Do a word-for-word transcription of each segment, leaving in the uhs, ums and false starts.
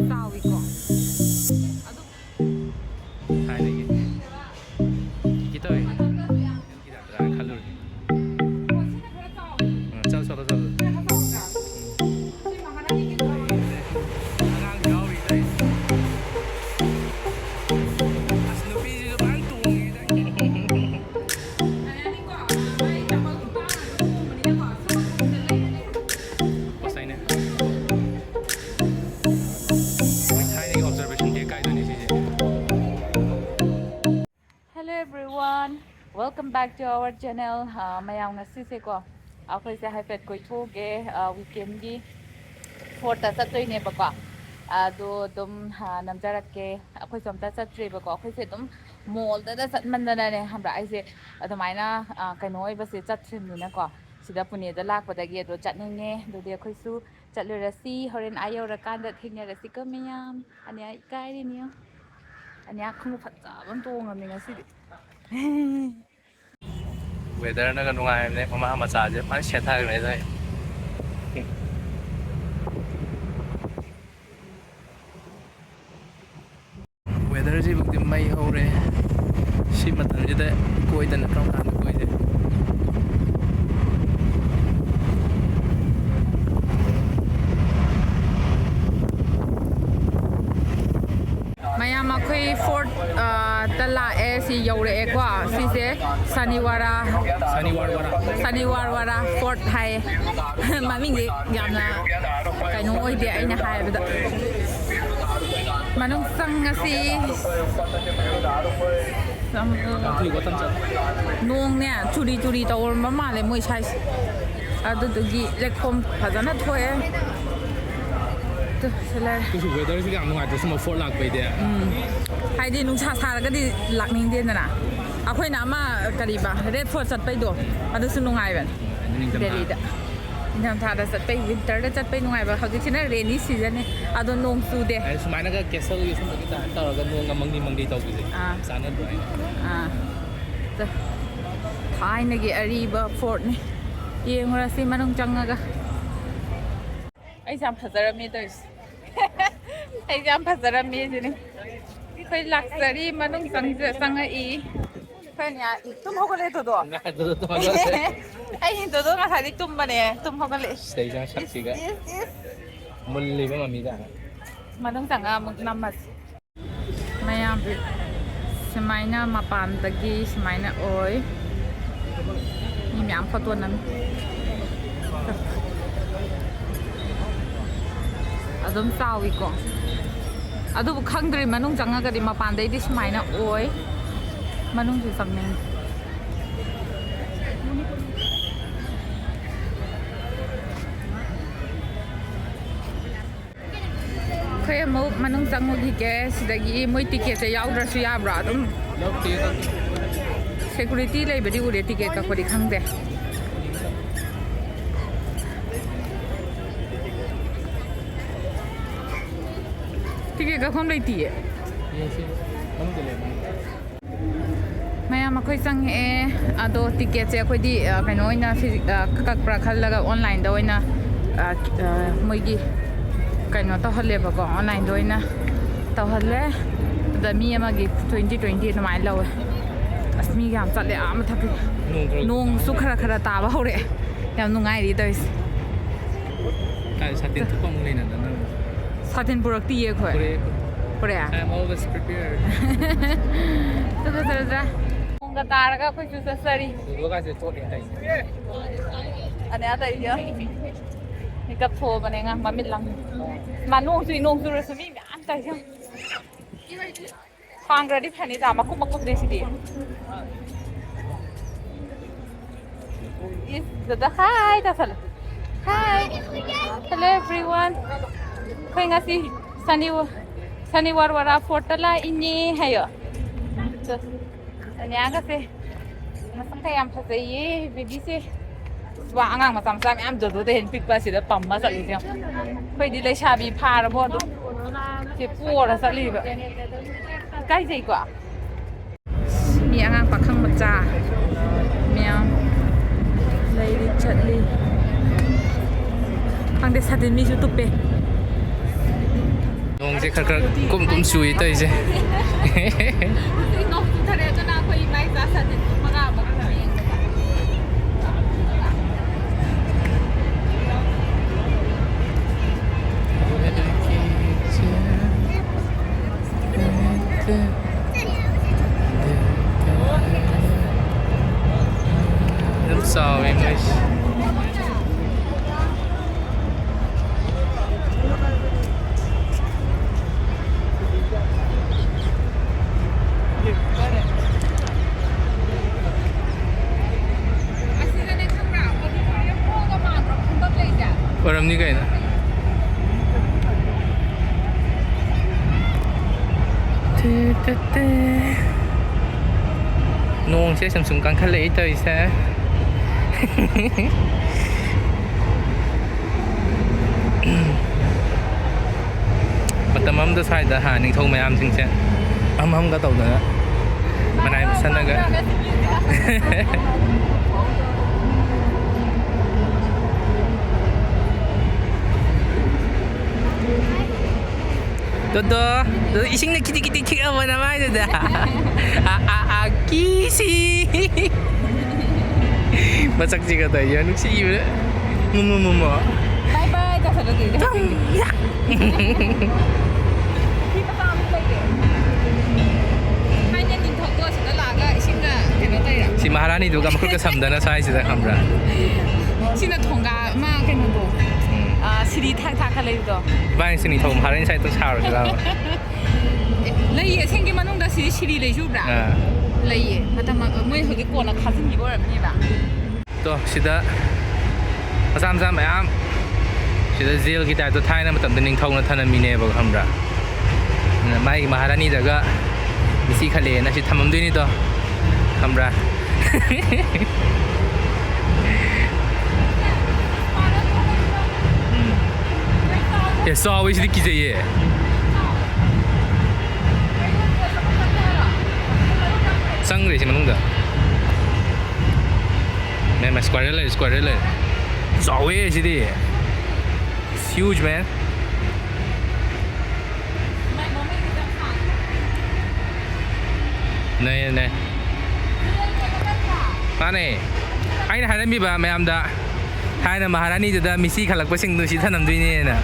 ꯆꯥꯎꯏꯀꯣ꯫ ꯑꯗꯨ ꯊꯥꯏꯅꯒꯤ ꯀꯤ ꯇꯧꯋꯦ꯫ ꯍꯤꯗꯥꯛꯇ ꯈꯜꯂꯨꯔꯦ꯫ ꯎꯝ, ꯆꯠꯂꯣ, ꯆꯠꯂꯣ, ꯆꯠꯂꯣ꯫ ꯎꯝ꯫ ꯑꯉꯥꯡ ꯌꯥꯎꯔꯤ ꯇꯧꯔꯤꯁꯦ꯫ ꯑꯁ, ꯅꯨꯄꯤꯁꯤꯁꯨ ꯐꯖꯅ ꯇꯣꯡꯉꯦ꯫ ꯉꯁꯥꯏꯅꯦ꯫ ꯊꯥꯏꯅꯒꯤ observation deck ꯀꯥꯏꯗꯨꯅꯤ ꯁꯤꯁꯦ꯫ Hello everyone, welcome back to our channel. ꯑꯥ, ꯃꯌꯥꯝ ꯉꯁꯤꯁꯦꯀꯣ, ꯑꯩꯈꯣꯏꯁꯦ ꯍꯥꯏꯐꯦꯠ ꯀꯣꯏꯊꯣꯛꯎꯒꯦ꯫ ꯑꯥ, weekendꯒꯤ fortꯇ ꯆꯠꯇꯣꯏꯅꯦꯕꯀꯣ꯫ ꯑꯗꯣ ꯑꯗꯨꯝ, ꯑꯥ, ꯅꯝꯖꯔꯛꯀꯦ꯫ ꯑꯩꯈꯣꯏꯁꯨ ꯑꯝꯇ ꯆꯠꯇ꯭ꯔꯤꯕꯀꯣ꯫ ꯑꯩꯈꯣꯏꯁꯦ ꯑꯗꯨꯝ mallꯗꯗ ꯆꯠꯃꯟꯗꯅꯅꯦ, ꯈꯪꯕ꯭ꯔꯥ? ꯑꯩꯁꯦ ꯑꯗꯨꯃꯥꯏꯅ, ꯑꯥ, ꯀꯩꯅꯣ ꯑꯣꯏꯕꯁꯦ ꯆꯠꯇ꯭ꯔꯤꯕꯅꯤꯅꯀꯣ꯫ ꯁꯤꯗ ꯄꯨꯅꯦꯗ ꯂꯥꯛꯄꯗꯒꯤ꯫ ꯑꯗꯣ ꯆꯠꯅꯤꯡꯉꯦ꯫ ꯑꯗꯨꯗꯤ ꯑꯩꯈꯣꯏꯁꯨ ꯆꯠꯂꯨꯔꯁꯤ꯫ ꯍꯣꯔꯦꯟ ꯑꯥ ꯌꯧꯔꯀꯥꯟꯗ ꯊꯦꯡꯅꯔꯁꯤꯀꯣ ꯃꯌꯥꯝ꯫ ꯑꯅꯤꯌꯥ ꯏꯀꯥꯏꯔꯤꯅꯤ꯫ ꯑꯅꯤꯌꯥ ꯈꯣꯡꯎꯞ ꯐꯖꯕ ꯑꯃ ꯇꯣꯡꯉꯝꯅꯤ ꯉꯁꯤꯗꯤ꯫ Weatherꯅꯒ ꯅꯨꯡꯉꯥꯏꯕꯅꯦ꯫ ꯃꯃꯥ ꯃꯆꯥꯁꯦ ꯐꯖꯅ ꯁꯦꯠꯊꯈ꯭ꯔꯦ ꯇꯧꯔꯤꯁꯦ꯫ Weatherꯁꯤꯕꯨꯗꯤ ꯃꯩ ꯍꯧꯔꯦ꯫ ꯁꯤ ꯃꯇꯝꯁꯤꯗ ꯀꯣꯏꯗꯅ ꯀꯔꯝ ꯀꯥꯟꯗ ꯀꯣꯏꯗꯣꯏꯅꯣ? ꯃꯌꯥꯝ ꯑꯩꯈꯣꯏ fort, ꯑ, ꯇ ꯂꯥꯛꯑꯦ꯫ ꯁꯤ ꯌꯧꯔꯛꯑꯦꯀꯣ꯫ ꯁꯤꯁꯦ ꯁꯅꯤꯋꯥꯔꯥ꯫ ꯁꯅꯤꯋꯥꯔ ꯋꯥꯔꯥ꯫ ꯁꯅꯤꯋꯥꯔ ꯋꯥꯔꯥ fort ꯍꯥꯏꯌꯦ꯫ ꯃꯃꯤꯡꯗꯤ ꯌꯥꯝꯅ ꯀꯩꯅꯣ ꯑꯣꯏꯗꯦ ꯑꯩꯅ ꯍꯥꯏꯕꯗ꯫ ꯃꯅꯨꯡ ꯆꯪꯉꯁꯤ꯫ ꯆꯪ-, ꯌꯥꯝ ꯊꯨꯏꯀꯣ, ꯇꯞ ꯆꯠ꯫ ꯅꯣꯡꯅꯦ ꯆꯨꯔꯤ ꯆꯨꯔꯤ ꯇꯧꯔꯝꯕ ꯃꯥꯜꯂꯦ ꯃꯣꯏ ꯁ꯭ꯋꯥꯏꯁꯦ꯫ ꯑꯗꯨꯗꯨꯒꯤ ꯂꯩꯈꯣꯝ ꯐꯖꯅ ꯊꯣꯛꯑꯦ꯫ ꯇꯨ, ꯁꯤ ꯂꯩꯔꯦ꯫ ꯑꯗꯨꯁꯨ weatherꯁꯤꯒ ꯌꯥꯝ ꯅꯨꯡꯉꯥꯏꯇ꯭ꯔꯣ, ꯁꯨꯝꯕ fort ꯂꯥꯛꯄꯩꯗꯤ? ꯎꯝ꯫ ꯍꯥꯏꯗꯤ ꯅꯨꯡꯁꯥ ꯁꯥꯔꯒꯗꯤ ꯂꯥꯛꯅꯤꯡꯗꯦꯗꯅ꯫ ꯑꯩꯈꯣꯏꯅ ꯑꯃ ꯀꯔꯤꯕ, Red Fort ꯆꯠꯄꯩꯗꯣ, ꯑꯗꯨꯁꯨ ꯅꯨꯡꯉꯥꯏꯕꯅꯦ꯫ ꯅꯤꯡꯊꯝꯊꯥ꯫ ꯗꯦꯜꯂꯤꯗ꯫ ꯅꯤꯡꯊꯝꯊꯥꯗ ꯆꯠꯄꯩ, winterꯗ ꯆꯠꯄꯩ ꯅꯨꯡꯉꯥꯏꯕ꯫ ꯍꯧꯖꯤꯛꯁꯤꯅ rainy seasonꯅꯦ, ꯑꯗꯣ ꯅꯣꯡ ꯆꯨꯗꯦ꯫ ꯍꯥꯏꯗꯤ ꯁꯨꯃꯥꯏꯅꯒ castleꯒꯤ ꯁꯨꯝꯕꯒꯤ type ꯇꯧꯔꯒ ꯅꯣꯡꯒ ꯃꯪꯂꯤ ꯃꯪꯂꯤ ꯇꯧꯕꯁꯦ ꯑꯥ꯫ ꯆꯥꯟꯅꯗ꯭ꯔꯣ ꯍꯥꯏꯅ? ꯑꯥ꯫ ꯊꯥꯏꯅꯒꯤ ꯑꯔꯤꯕ fortꯅꯤ꯫ ꯌꯦꯡꯉꯨꯔꯁꯤ ꯃꯅꯨꯡ ꯆꯪꯉꯒ꯫ ꯑꯩꯁꯦ ꯌꯥꯝ ꯐꯖꯔꯝꯃꯦ ꯇꯧꯔꯤꯁꯦ꯫ ꯑꯩꯁꯦ ꯌꯥꯝ ꯐꯖꯔꯝꯃꯦ ꯁꯤꯅꯤ꯫ ꯑꯩꯈꯣꯏ ꯂꯥꯛꯆꯔꯤ, ꯃꯅꯨꯡ ꯆꯪꯖ-, ꯆꯪꯉꯛꯏ꯫ ꯑꯩꯈꯣꯏ ꯅꯤꯌꯥ ꯇꯨꯝ ꯍꯧꯒꯠꯂꯦ ꯗꯣꯗꯣ꯫ ꯉꯥꯏ, ꯗꯣꯗꯣ ꯇꯨꯝ ꯍꯧꯒꯠꯂꯦ꯫ ꯑꯩ ꯗꯣꯗꯣ ꯉꯁꯥꯏꯗꯤ ꯇꯨꯝꯕꯅꯦ, ꯇꯨꯝ ꯍꯧꯒꯠꯂꯛꯑꯦ꯫ ꯁꯤꯗꯩꯁꯤꯅ ꯁꯛꯁꯤꯒ ꯏꯁ, ꯏꯁ, ꯏꯁ꯫ ꯃꯨꯜꯂꯤꯕ ꯃꯃꯤꯗ꯫ ꯃꯅꯨꯡ ꯆꯪꯉꯛꯑ ꯑꯃꯨꯛ ꯅꯝꯃꯁꯤ꯫ ꯃꯌꯥꯝ ꯁꯨꯃꯥꯏꯅ ꯃꯄꯥꯟꯗꯒꯤ ꯁꯨꯃꯥꯏꯅ ꯑꯣꯏ꯫ ꯃꯤ ꯃꯌꯥꯝ ꯐꯣꯇꯣ ꯅꯝꯃꯤ꯫ ꯑꯗꯨꯝ ꯆꯥꯎꯏꯀꯣ꯫ ꯑꯗꯨꯕꯨ ꯈꯪꯗ꯭ꯔꯤ ꯃꯅꯨꯡ ꯆꯪꯉꯒꯗꯤ ꯃꯄꯥꯟꯗꯩꯗꯤ ꯁꯨꯃꯥꯏꯅ ꯑꯣꯏ꯫ ꯃꯅꯨꯡꯁꯨ ꯆꯪꯅꯤꯡꯉꯤ꯫ ꯑꯩꯈꯣꯏ ꯑꯃꯨꯛ ꯃꯅꯨꯡ ꯆꯪꯉꯨꯈꯤꯒꯦ꯫ ꯁꯤꯗꯒꯤ ꯃꯣꯏ ꯇꯤꯀꯦꯠꯁꯦ ꯌꯥꯎꯗ꯭ꯔꯁꯨ ꯌꯥꯕ꯭ꯔꯥ? ꯑꯗꯨꯝ ꯁꯦꯀ꯭ꯌꯨꯔꯤꯇꯤ ꯂꯩꯕꯗꯤ ꯎꯔꯦ, ꯇꯤꯀꯦꯠ ꯀꯛꯄꯗꯤ ꯈꯪꯗꯦ꯫ ꯇꯤꯀꯦꯠ ꯀꯛꯐꯝ ꯂꯩꯇꯤꯌꯦ꯫ ꯃꯌꯥꯝ ꯑꯩꯈꯣꯏ ꯆꯪꯉꯛꯑꯦ꯫ ꯑꯗꯣ ꯇꯤꯀꯦꯠꯁꯦ ꯑꯩꯈꯣꯏꯗꯤ, ꯑ, ꯀꯩꯅꯣ ꯑꯣꯏꯅ ꯐꯤ-, ꯑ, ꯀꯛꯄ꯭ꯔꯥ ꯈꯜꯂꯒ ꯑꯣꯟꯂꯥꯏꯟꯗ ꯑꯣꯏꯅ, ꯑ, ꯑ, ꯃꯣꯏꯒꯤ ꯀꯩꯅꯣ ꯇꯧꯍꯜꯂꯦꯕꯀꯣ, ꯑꯣꯟꯂꯥꯏꯟꯗ ꯑꯣꯏꯅ ꯇꯧꯍꯜꯂꯦ꯫ ꯑꯗ ꯃꯤ ꯑꯃꯒꯤ twenty twenty ꯑꯗꯨꯃꯥꯏꯅ ꯂꯧꯋꯦ꯫ ꯑꯁ, ꯃꯤꯒ ꯌꯥꯝ ꯆꯠꯂꯦ ꯑꯥ ꯃꯊꯛꯇ꯫ ꯅꯣꯡ ꯈꯔ ꯅꯣꯡꯁꯨ ꯈꯔ ꯈꯔ ꯇꯥꯕ ꯍꯧꯔꯛꯑꯦ꯫ ꯌꯥꯝ ꯅꯨꯡꯉꯥꯏꯔꯤ ꯇꯧꯔꯤꯁꯦ꯫ ꯀꯥꯏ ꯁꯥꯇꯤꯟ ꯊꯨꯞꯄ ꯑꯃꯨꯛ ꯂꯩꯅꯗꯅ꯫ ꯁꯥꯇꯤꯟ ꯄꯨꯔꯛꯇꯤꯌꯦ ꯑꯩꯈꯣꯏ꯫ ꯄꯨꯔꯛꯑꯦ꯫ ꯄꯨꯔꯛꯑꯦ? I am always prepared. ꯆꯠꯂꯣ, ꯆꯠꯂꯣ, ꯆꯠꯂꯣ꯫ ꯅꯣꯡꯒ ꯇꯥꯔꯒ ꯑꯩꯈꯣꯏꯁꯨ ꯆꯠꯆꯔꯤ꯫ ꯗꯣꯗꯣꯒꯥꯁꯦ ꯆꯣꯠꯂꯦ ꯇꯧꯏꯁꯦ꯫ ꯑꯅꯤꯌꯥ ꯇꯧꯏꯁꯦ꯫ ꯃꯤꯀꯞ ꯊꯣꯛꯑꯕꯅꯦ ꯑꯉꯥꯡ ꯃꯃꯤꯠ ꯂꯪ꯫ ꯃꯥ ꯅꯣꯡ ꯆꯨꯏ, ꯅꯣꯡ ꯆꯨꯔꯁꯨ ꯃꯤ ꯃꯌꯥꯝ ꯇꯧꯏꯁꯦ꯫ ꯍꯥꯡꯈ꯭ꯔꯗꯤ ꯐꯅꯤꯗ, ꯃꯀꯨꯞ ꯃꯀꯨꯞꯅꯦ ꯁꯤꯗꯤ꯫ ꯏꯁ, ꯗꯥꯗꯥ, hi ꯇꯧꯁꯜꯂꯨ꯫ Hi. Hello everyone. ꯑꯩꯈꯣꯏ ꯉꯁꯤ ꯁꯅꯤ-, ꯁꯅꯤꯋꯥꯔ ꯋꯥꯔꯥ ꯐꯣꯔꯠꯇ ꯂꯥꯛꯏꯅꯦ ꯍꯥꯏꯌꯣ꯫ ꯑꯅꯤꯌꯥꯒꯁꯦ ꯃꯁꯛꯀ ꯌꯥꯝ ꯐꯖꯩꯌꯦ, ꯕꯦꯕꯤꯁꯦ꯫ ꯋꯥ, ꯑꯉꯥꯡ ꯃꯆꯥ ꯃꯆꯥ ꯃꯌꯥꯝ ꯗꯣꯗꯣꯗ ꯍꯦꯟ ꯄꯤꯛꯄ ꯑꯁꯤꯗ ꯄꯝꯃ ꯆꯠꯂꯤꯁꯦ ꯌꯦꯡꯉꯣ꯫ ꯑꯩꯈꯣꯏꯗꯤ ꯂꯩꯁꯥꯕꯤ ꯐꯥꯔꯕꯣ ꯑꯗꯨꯝ꯫ ꯁꯤ ꯄꯣꯔ ꯆꯠꯂꯤꯕ꯫ ꯏꯀꯥꯏꯖꯩꯀꯣ꯫ ꯃꯤ ꯑꯉꯥꯡ ꯄꯥꯈꯪ ꯃꯆꯥ ꯃꯌꯥꯝ ꯂꯩꯔꯤ ꯆꯠꯂꯤ꯫ ꯈꯪꯗꯦ, ꯁꯥꯇꯤꯟ ꯃꯤꯁꯨ ꯇꯨꯞꯄꯦ꯫ ꯅꯣꯡꯁꯦ ꯈꯔ ꯈꯔ ꯀꯨꯝ ꯀꯨꯝ ꯆꯨꯏ ꯇꯧꯔꯤꯁꯦ꯫ ꯍꯧꯖꯤꯛ ꯅꯣꯡ ꯆꯨꯊꯔꯦ, ꯑꯗꯨꯅ ꯑꯩꯈꯣꯏ ꯏꯃꯥ ꯏꯆꯥ ꯁꯥꯇꯤꯟ ꯃꯉꯥꯃꯨꯛ ꯌꯦꯡꯕꯗ꯫ ꯑꯗꯨꯝ ꯆꯥꯎꯋꯦ ꯃꯣꯏꯁꯦ꯫ ꯑꯣꯏꯔꯝꯅꯤ ꯀꯩꯅꯣ꯫ ꯇꯦ, ꯇꯦ, ꯇꯦ꯫ ꯅꯣꯡꯁꯦ ꯁꯨꯝ ꯁꯨꯝ ꯀꯟꯈꯠꯂꯛꯏ ꯇꯧꯔꯤꯁꯦ꯫ ꯃꯇꯝ ꯑꯃꯗ ꯁ꯭ꯋꯥꯏꯗ, ꯍꯥ, ꯅꯤꯡꯊꯧ ꯃꯌꯥꯝꯁꯤꯡꯁꯦ ꯑꯝ ꯑꯝꯒ ꯇꯧꯗꯅ ꯃꯅꯥꯏ ꯃꯁꯟꯅꯒ꯫ ꯗꯣꯗꯣ, ꯗꯣꯗꯣ, ꯏꯁꯤꯡꯅ ꯈꯤꯇꯤ ꯈꯤꯇꯤ ꯈꯤꯛꯑꯕ ꯅꯃꯥꯏꯗꯨꯗ꯫ ꯑ, ꯑ, ꯑ, ꯀꯤꯁꯤ꯫ ꯃꯁꯛꯁꯤꯒ ꯇꯧꯔꯤꯁꯦ ꯅꯨꯡꯁꯤꯕ꯭ꯔꯥ? ꯃꯣꯃꯣ, ꯃꯣꯃꯣ꯫ ꯕꯥꯏ ꯕꯥꯏ ꯇꯧꯁꯜꯂꯨ ꯑꯗꯨꯗꯤ꯫ ꯇꯝ, ꯌꯥ꯫ ꯐꯤ ꯃꯆꯥ ꯑꯃꯁꯨ ꯂꯩꯌꯦ꯫ ꯊꯥꯏꯅ ꯅꯤꯡꯊꯧꯗꯣ ꯑꯁꯤꯗ ꯂꯥꯛꯑꯒ ꯏꯁꯤꯡꯒ ꯀꯩꯅꯣ ꯇꯧꯔꯤꯔꯥ? ꯁꯤ ꯃꯍꯥꯔꯥꯅꯤꯗꯨꯒ ꯃꯈꯨꯠꯀ ꯁꯝꯗꯅ ꯁ꯭ꯋꯥꯏꯁꯤꯗ ꯈꯪꯕ꯭ꯔꯥ? ꯁꯤꯅ ꯊꯣꯡꯒꯥ ꯑꯃ ꯀꯩꯅꯣꯗꯣ, ꯎꯝ꯫ ꯑ, ꯁꯤꯔꯤ ꯊꯥꯛ ꯊꯥꯛꯀ ꯂꯩꯕꯗꯣ꯫ ꯏꯕꯥꯅꯤ ꯁꯤ ꯅꯤꯡꯊꯧ ꯃꯍꯥꯔꯥꯅꯤ ꯁꯥꯏꯠꯇ ꯁꯥꯔꯨꯁꯤꯔꯕ? ꯑꯦ, ꯂꯩꯌꯦ, ꯑꯁꯦꯡꯒꯤ ꯃꯅꯨꯡꯗ ꯁꯤꯗꯤ ꯁꯤꯔꯤ ꯂꯩꯖꯨꯕ꯭ꯔꯥ? ꯑꯥ꯫ ꯂꯩꯌꯦ꯫ ꯃꯇꯝ ꯃꯣꯏ ꯍꯧꯖꯤꯛ ꯀꯣꯟꯅ ꯈꯥꯖꯤꯟꯈꯤꯕ ꯑꯣꯏꯔꯝꯅꯦꯕ꯫ ꯇꯣ, ꯁꯤꯗ ꯃꯆꯥ ꯃꯆꯥ ꯃꯌꯥꯝ, ꯁꯤꯗ ꯖꯦꯜꯒꯤ ꯇꯥꯏꯞꯇ ꯊꯥꯏꯅ ꯃꯇꯝꯗ ꯅꯤꯡꯊꯧꯅ ꯊꯅꯝꯃꯤꯅꯦꯕ, ꯈꯪꯕ꯭ꯔꯥ? ꯑꯗꯨꯅ ꯃꯥꯒꯤ ꯃꯍꯥꯔꯥꯅꯤꯗꯒ ꯃꯤꯁꯤ ꯈꯠꯂꯦꯅ ꯁꯤ ꯊꯝꯃꯝꯗꯣꯏꯅꯤꯗꯣ, ꯈꯪꯕ꯭ꯔꯥ? ꯎꯝ꯫ ꯑꯦ, ꯆꯥꯎꯋꯦ, ꯁꯤꯗꯤ ꯀꯤꯖꯩꯌꯦ꯫ ꯆꯪꯈ꯭ꯔꯦ ꯁꯤ ꯃꯅꯨꯡꯗ꯫ ꯃꯦꯝ, ꯁ꯭ꯀ꯭ꯋꯥꯔꯦꯜ ꯂꯩꯔꯦ, ꯁ꯭ꯀ꯭ꯋꯥꯔꯦꯜ ꯂꯩꯔꯦ꯫ ꯆꯥꯎꯋꯦ ꯁꯤꯗꯤ꯫ It's huge, man. ꯅꯦ, ꯅꯦ꯫ ꯃꯥꯅꯦ꯫ ꯑꯩꯅ ꯍꯥꯏꯔꯝꯃꯤꯕ ꯃꯌꯥꯝꯗ, ꯊꯥꯏꯅ ꯃꯍꯥꯔꯥꯅꯤꯗꯨꯗ ꯃꯤꯁꯤ ꯈꯜꯂꯛꯄꯁꯤꯡꯗꯨ ꯁꯤ ꯊꯅꯝꯗꯣꯏꯅꯦꯅ꯫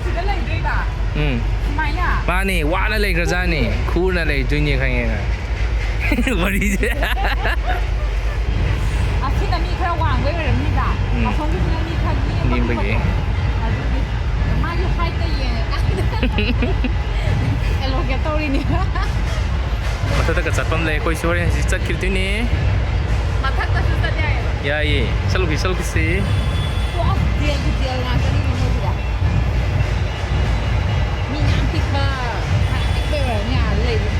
ꯁꯤꯗ ꯂꯩꯗꯣꯏꯕ? ꯎꯝ꯫ ꯁꯨꯃꯥꯏꯅ? ꯃꯥꯅꯦ, ꯋꯥꯅ ꯂꯩꯈ꯭ꯔꯖꯥꯠꯅꯤ꯫ ꯈꯨꯔꯅ ꯂꯩꯗꯣꯏꯅꯦ ꯈꯪꯉꯦꯅ꯫ ꯋꯥꯔꯤꯁꯦ꯫ ꯑꯁꯤꯅ ꯃꯤ ꯈꯔ ꯋꯥꯡꯕꯩ ꯑꯣꯏꯔꯝꯅꯤꯗ꯫ ꯎꯝ꯫ ꯑꯁꯣꯝꯒꯤꯁꯤꯅ ꯃꯤ ꯈꯔ ꯅꯦꯝꯕ ꯅꯦꯝꯕꯒꯤ꯫ ꯈꯣꯠꯄꯗꯣ꯫ ꯑꯗꯨꯒꯤ ꯃꯥꯒꯤ height ꯇ ꯌꯦꯡꯉꯀꯥꯟꯗ allocate ꯇꯧꯔꯤꯅꯦꯕ꯫ ꯃꯊꯛꯇꯒ ꯆꯠꯐꯝ ꯂꯩ꯫ ꯑꯩꯈꯣꯏꯁꯨ ꯍꯣꯔꯦꯟ ꯍꯧꯖꯤꯛ ꯆꯠꯈꯤꯗꯣꯏꯅꯦ꯫ ꯃꯊꯛꯇꯁꯨ ꯆꯠ ꯌꯥꯏꯌꯦꯕ꯫ ꯌꯥꯏꯌꯦ꯫ ꯆꯠꯂꯨꯈꯤ, ꯆꯠꯂꯨꯈꯤꯁꯤ꯫ ꯋꯥ, ꯖꯦꯜꯒꯤ ꯖꯦꯜ ꯉꯥꯛꯇꯅꯤꯅꯦ ꯃꯣꯏꯁꯤꯗ꯫ ꯃꯤ ꯌꯥꯝ ꯄꯤꯛꯄ, ꯐꯅ ꯄꯤꯛꯄꯩ ꯑꯣꯏꯔꯝꯅꯤ ꯑꯥꯗ ꯂꯩꯕ꯫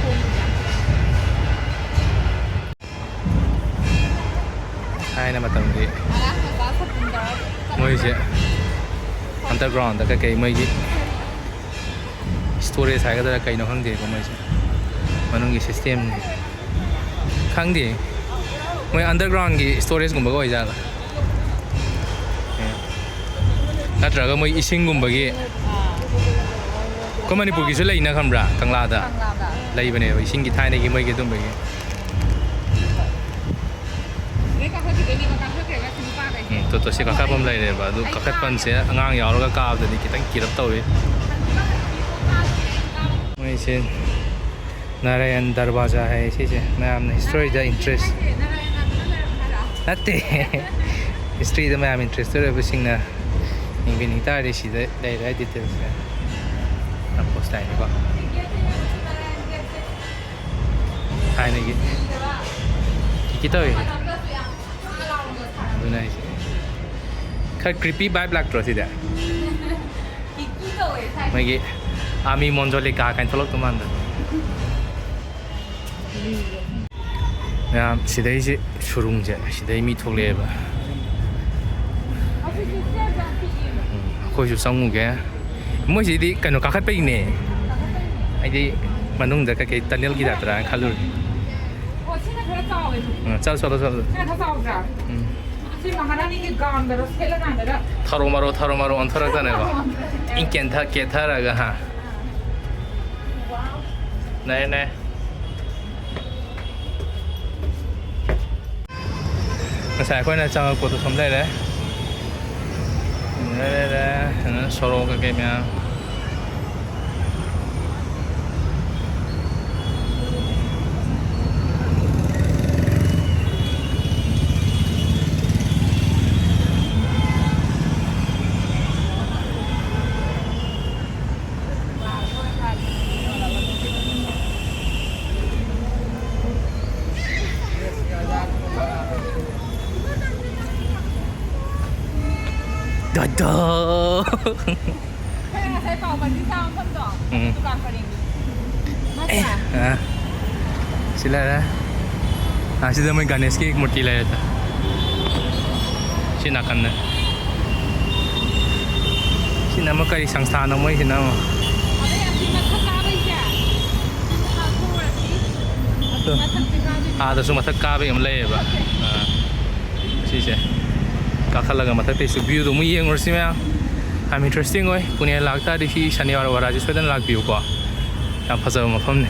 ꯈꯣꯡ ꯌꯥꯝ ꯄꯤꯛꯄ꯫ ꯊꯥꯏꯅ ꯃꯇꯝꯒꯤ ꯃꯣꯏꯁꯦ underground ꯗ ꯀꯩꯀꯩ ꯃꯣꯏꯒꯤ storage ꯍꯥꯏꯒꯗ꯭ꯔꯥ ꯀꯩꯅꯣ ꯈꯪꯗꯦꯀꯣ ꯃꯣꯏꯁꯦ꯫ ꯃꯅꯨꯡꯒꯤ system ꯁꯦ ꯈꯪꯗꯦ꯫ ꯃꯣꯏ underground ꯒꯤ storage ꯀꯨꯝꯕꯒ ꯑꯣꯏꯖꯥꯠꯂ? ꯅꯠꯇ꯭ꯔꯒ ꯃꯣꯏ ꯏꯁꯤꯡꯒꯨꯝꯕꯒꯤ, ꯑꯩꯈꯣꯏ ꯃꯅꯤꯄꯨꯔꯒꯤꯁꯨ ꯂꯩꯅ ꯈꯪꯕ꯭ꯔꯥ? ꯀꯪꯂꯥꯗ ꯀꯪꯂꯥꯗ꯫ ꯂꯩꯕꯅꯦꯕ ꯏꯁꯤꯡꯒꯤ ꯊꯥꯏꯅꯒꯤ ꯃꯣꯏꯒꯤ ꯑꯗꯨꯝꯕꯒꯤ꯫ ꯁꯤꯗꯩ ꯀꯥꯈꯠꯈꯤꯗꯣꯏꯅꯦꯕ, ꯀꯥꯈꯠꯈ꯭ꯔꯒ ꯁꯤ ꯅꯨꯄꯥꯈꯩꯁꯦ꯫ ꯎꯝ, ꯇꯣ, ꯇꯣ, ꯁꯤ ꯀꯥꯈꯠꯐꯝ ꯂꯩꯔꯦꯕ꯫ ꯑꯗꯨ ꯑꯩ ꯀꯥꯈꯠꯐꯝꯁꯦ ꯑꯉꯥꯡ ꯌꯥꯎꯔꯒ ꯀꯥꯕꯗꯗꯤ ꯈꯤꯇꯪ ꯀꯤꯔꯞ ꯇꯧꯏ꯫ ꯃꯣꯏꯁꯦ ꯅꯥꯔꯥꯌꯟ ꯗꯔꯋꯥꯖꯥ ꯍꯥꯏꯌꯦ ꯁꯤꯁꯦ꯫ ꯃꯌꯥꯝꯅ history ꯗ interest ꯅꯠꯇꯦ꯫ History ꯗ ꯃꯌꯥꯝ interest ꯑꯣꯏꯕꯁꯤꯡꯅ ꯌꯦꯡꯕꯤꯅꯤꯡ ꯇꯥꯔꯗꯤ ꯁꯤꯗ ꯂꯩꯔꯦ details ꯁꯦ꯫ ꯌꯥꯝ post ꯇꯥꯏꯅꯤꯀꯣ꯫ ꯊꯥꯏꯅꯒꯤ ꯀꯤꯀꯤ ꯇꯧꯋꯦ꯫ ꯑꯗꯨꯅ ꯑꯩꯁꯦ ꯈꯔ creepy vibe ꯂꯥꯛꯇ꯭ꯔꯣ ꯁꯤꯗ? ꯃꯣꯏꯒꯤ army ꯃꯣꯟꯖꯣꯂꯤꯀꯥ ꯀꯥꯏꯅ ꯊꯣꯛꯂꯛꯇꯧ ꯃꯥꯟꯕ꯫ ꯃꯌꯥꯝ ꯁꯤꯗꯩꯁꯦ ꯁꯨꯔꯨꯡꯁꯦ ꯁꯤꯗꯩ ꯃꯤ ꯊꯣꯛꯂꯛꯑꯦꯕ꯫ ꯎꯝ, ꯑꯩꯈꯣꯏꯁꯨ ꯆꯪꯉꯨꯒꯦ꯫ ꯃꯣꯏꯁꯤꯗꯤ ꯀꯩꯅꯣ ꯀꯥꯈꯠꯄꯒꯤꯅꯦ꯫ ꯑꯩꯗꯤ ꯃꯅꯨꯡꯗ ꯀꯩꯀꯩ tunnel ꯒꯤ type ꯔꯥ ꯈꯜꯂꯨꯔꯦ꯫ ꯑꯣ, ꯁꯤꯅ ꯈꯔ ꯆꯥꯎꯋꯦ꯫ ꯎꯝ, ꯆꯠꯂꯣ, ꯆꯠꯂꯣ, ꯆꯠꯂꯣ꯫ ꯁꯤꯅ ꯈꯔ ꯆꯥꯎꯗ꯭ꯔꯥ? ꯎꯝ꯫ ꯁꯤ ꯃꯍꯥꯔꯥꯅꯤꯒꯤ gown ꯒꯗꯣ ꯁꯦꯠꯂꯀꯥꯟꯗꯒ꯫ ꯊꯔꯣ ꯃꯔꯣ, ꯊꯔꯣ ꯃꯔꯣ ꯑꯣꯟꯊꯣꯔꯛꯇꯅꯦꯕ꯫ ꯏꯪ ꯀꯦꯟꯊ-, ꯀꯦꯊꯔꯒ, ꯍꯥ꯫ ꯅꯦ, ꯅꯦ꯫ ꯉꯁꯥꯏ ꯑꯩꯈꯣꯏꯅ ꯆꯪꯉꯛꯄꯗꯣ ꯁꯨꯝ ꯂꯩꯔꯦ꯫ ꯂꯩꯔꯦ, ꯂꯩꯔꯦ꯫ ꯑꯗꯨꯅ ꯁꯣꯔꯣꯛ ꯀꯩꯀꯩ ꯃꯌꯥꯝ꯫ ꯗꯗꯥ꯫ ꯑꯩꯈꯣꯏꯅ ꯉꯁꯥꯏ ꯄꯥꯎ ꯕꯟꯗꯤ ꯆꯥꯕ ꯃꯐꯝꯗꯣ, ꯎꯝ꯫ ꯗꯨꯀꯥꯟ ꯄꯔꯦꯡꯗꯣ꯫ ꯑꯦ, ꯅꯠꯇ꯭ꯔꯥ? ꯑ, ꯁꯤ ꯂꯩꯔꯦ꯫ ꯑ, ꯁꯤꯗ ꯃꯣꯏ ꯒꯅꯦꯁꯀꯤ ꯃꯨꯔꯇꯤ ꯂꯩꯔꯦ꯫ ꯁꯤ ꯅꯥꯀꯟꯗ꯫ ꯁꯤꯅ ꯑꯃ ꯀꯔꯤ ꯁꯪꯁꯊꯥꯅꯣ ꯃꯣꯏꯁꯤꯅ ꯑꯃ? ꯑꯗꯩ ꯑꯁꯤ ꯃꯊꯛ ꯀꯥꯕꯩꯁꯦ꯫ ꯁꯤ ꯃꯊꯛ ꯀꯥꯕꯩ꯫ ꯑꯥꯗꯁꯨ ꯃꯊꯛ ꯀꯥꯕꯩ ꯑꯃ ꯂꯩꯌꯦꯕ꯫ ꯑꯥ꯫ ꯁꯤꯁꯦ ꯀꯥꯈꯠꯂꯒ ꯃꯊꯛꯇꯩꯁꯨ viewꯗꯣ ꯑꯃꯨꯛ ꯌꯦꯡꯉꯨꯔꯁꯤ ꯃꯌꯥꯝ꯫ ꯌꯥꯝ interesting ꯑꯣꯏ꯫ ꯄꯨꯅꯦ ꯂꯥꯛꯇꯥꯔꯗꯤ ꯁꯤ ꯁꯅꯤꯋꯥꯔ ꯋꯥꯔꯥꯁꯤ ꯁꯣꯏꯗꯅ ꯂꯥꯛꯄꯤꯌꯨꯀꯣ꯫ ꯌꯥꯝ ꯐꯖꯕ ꯃꯐꯝꯅꯤ꯫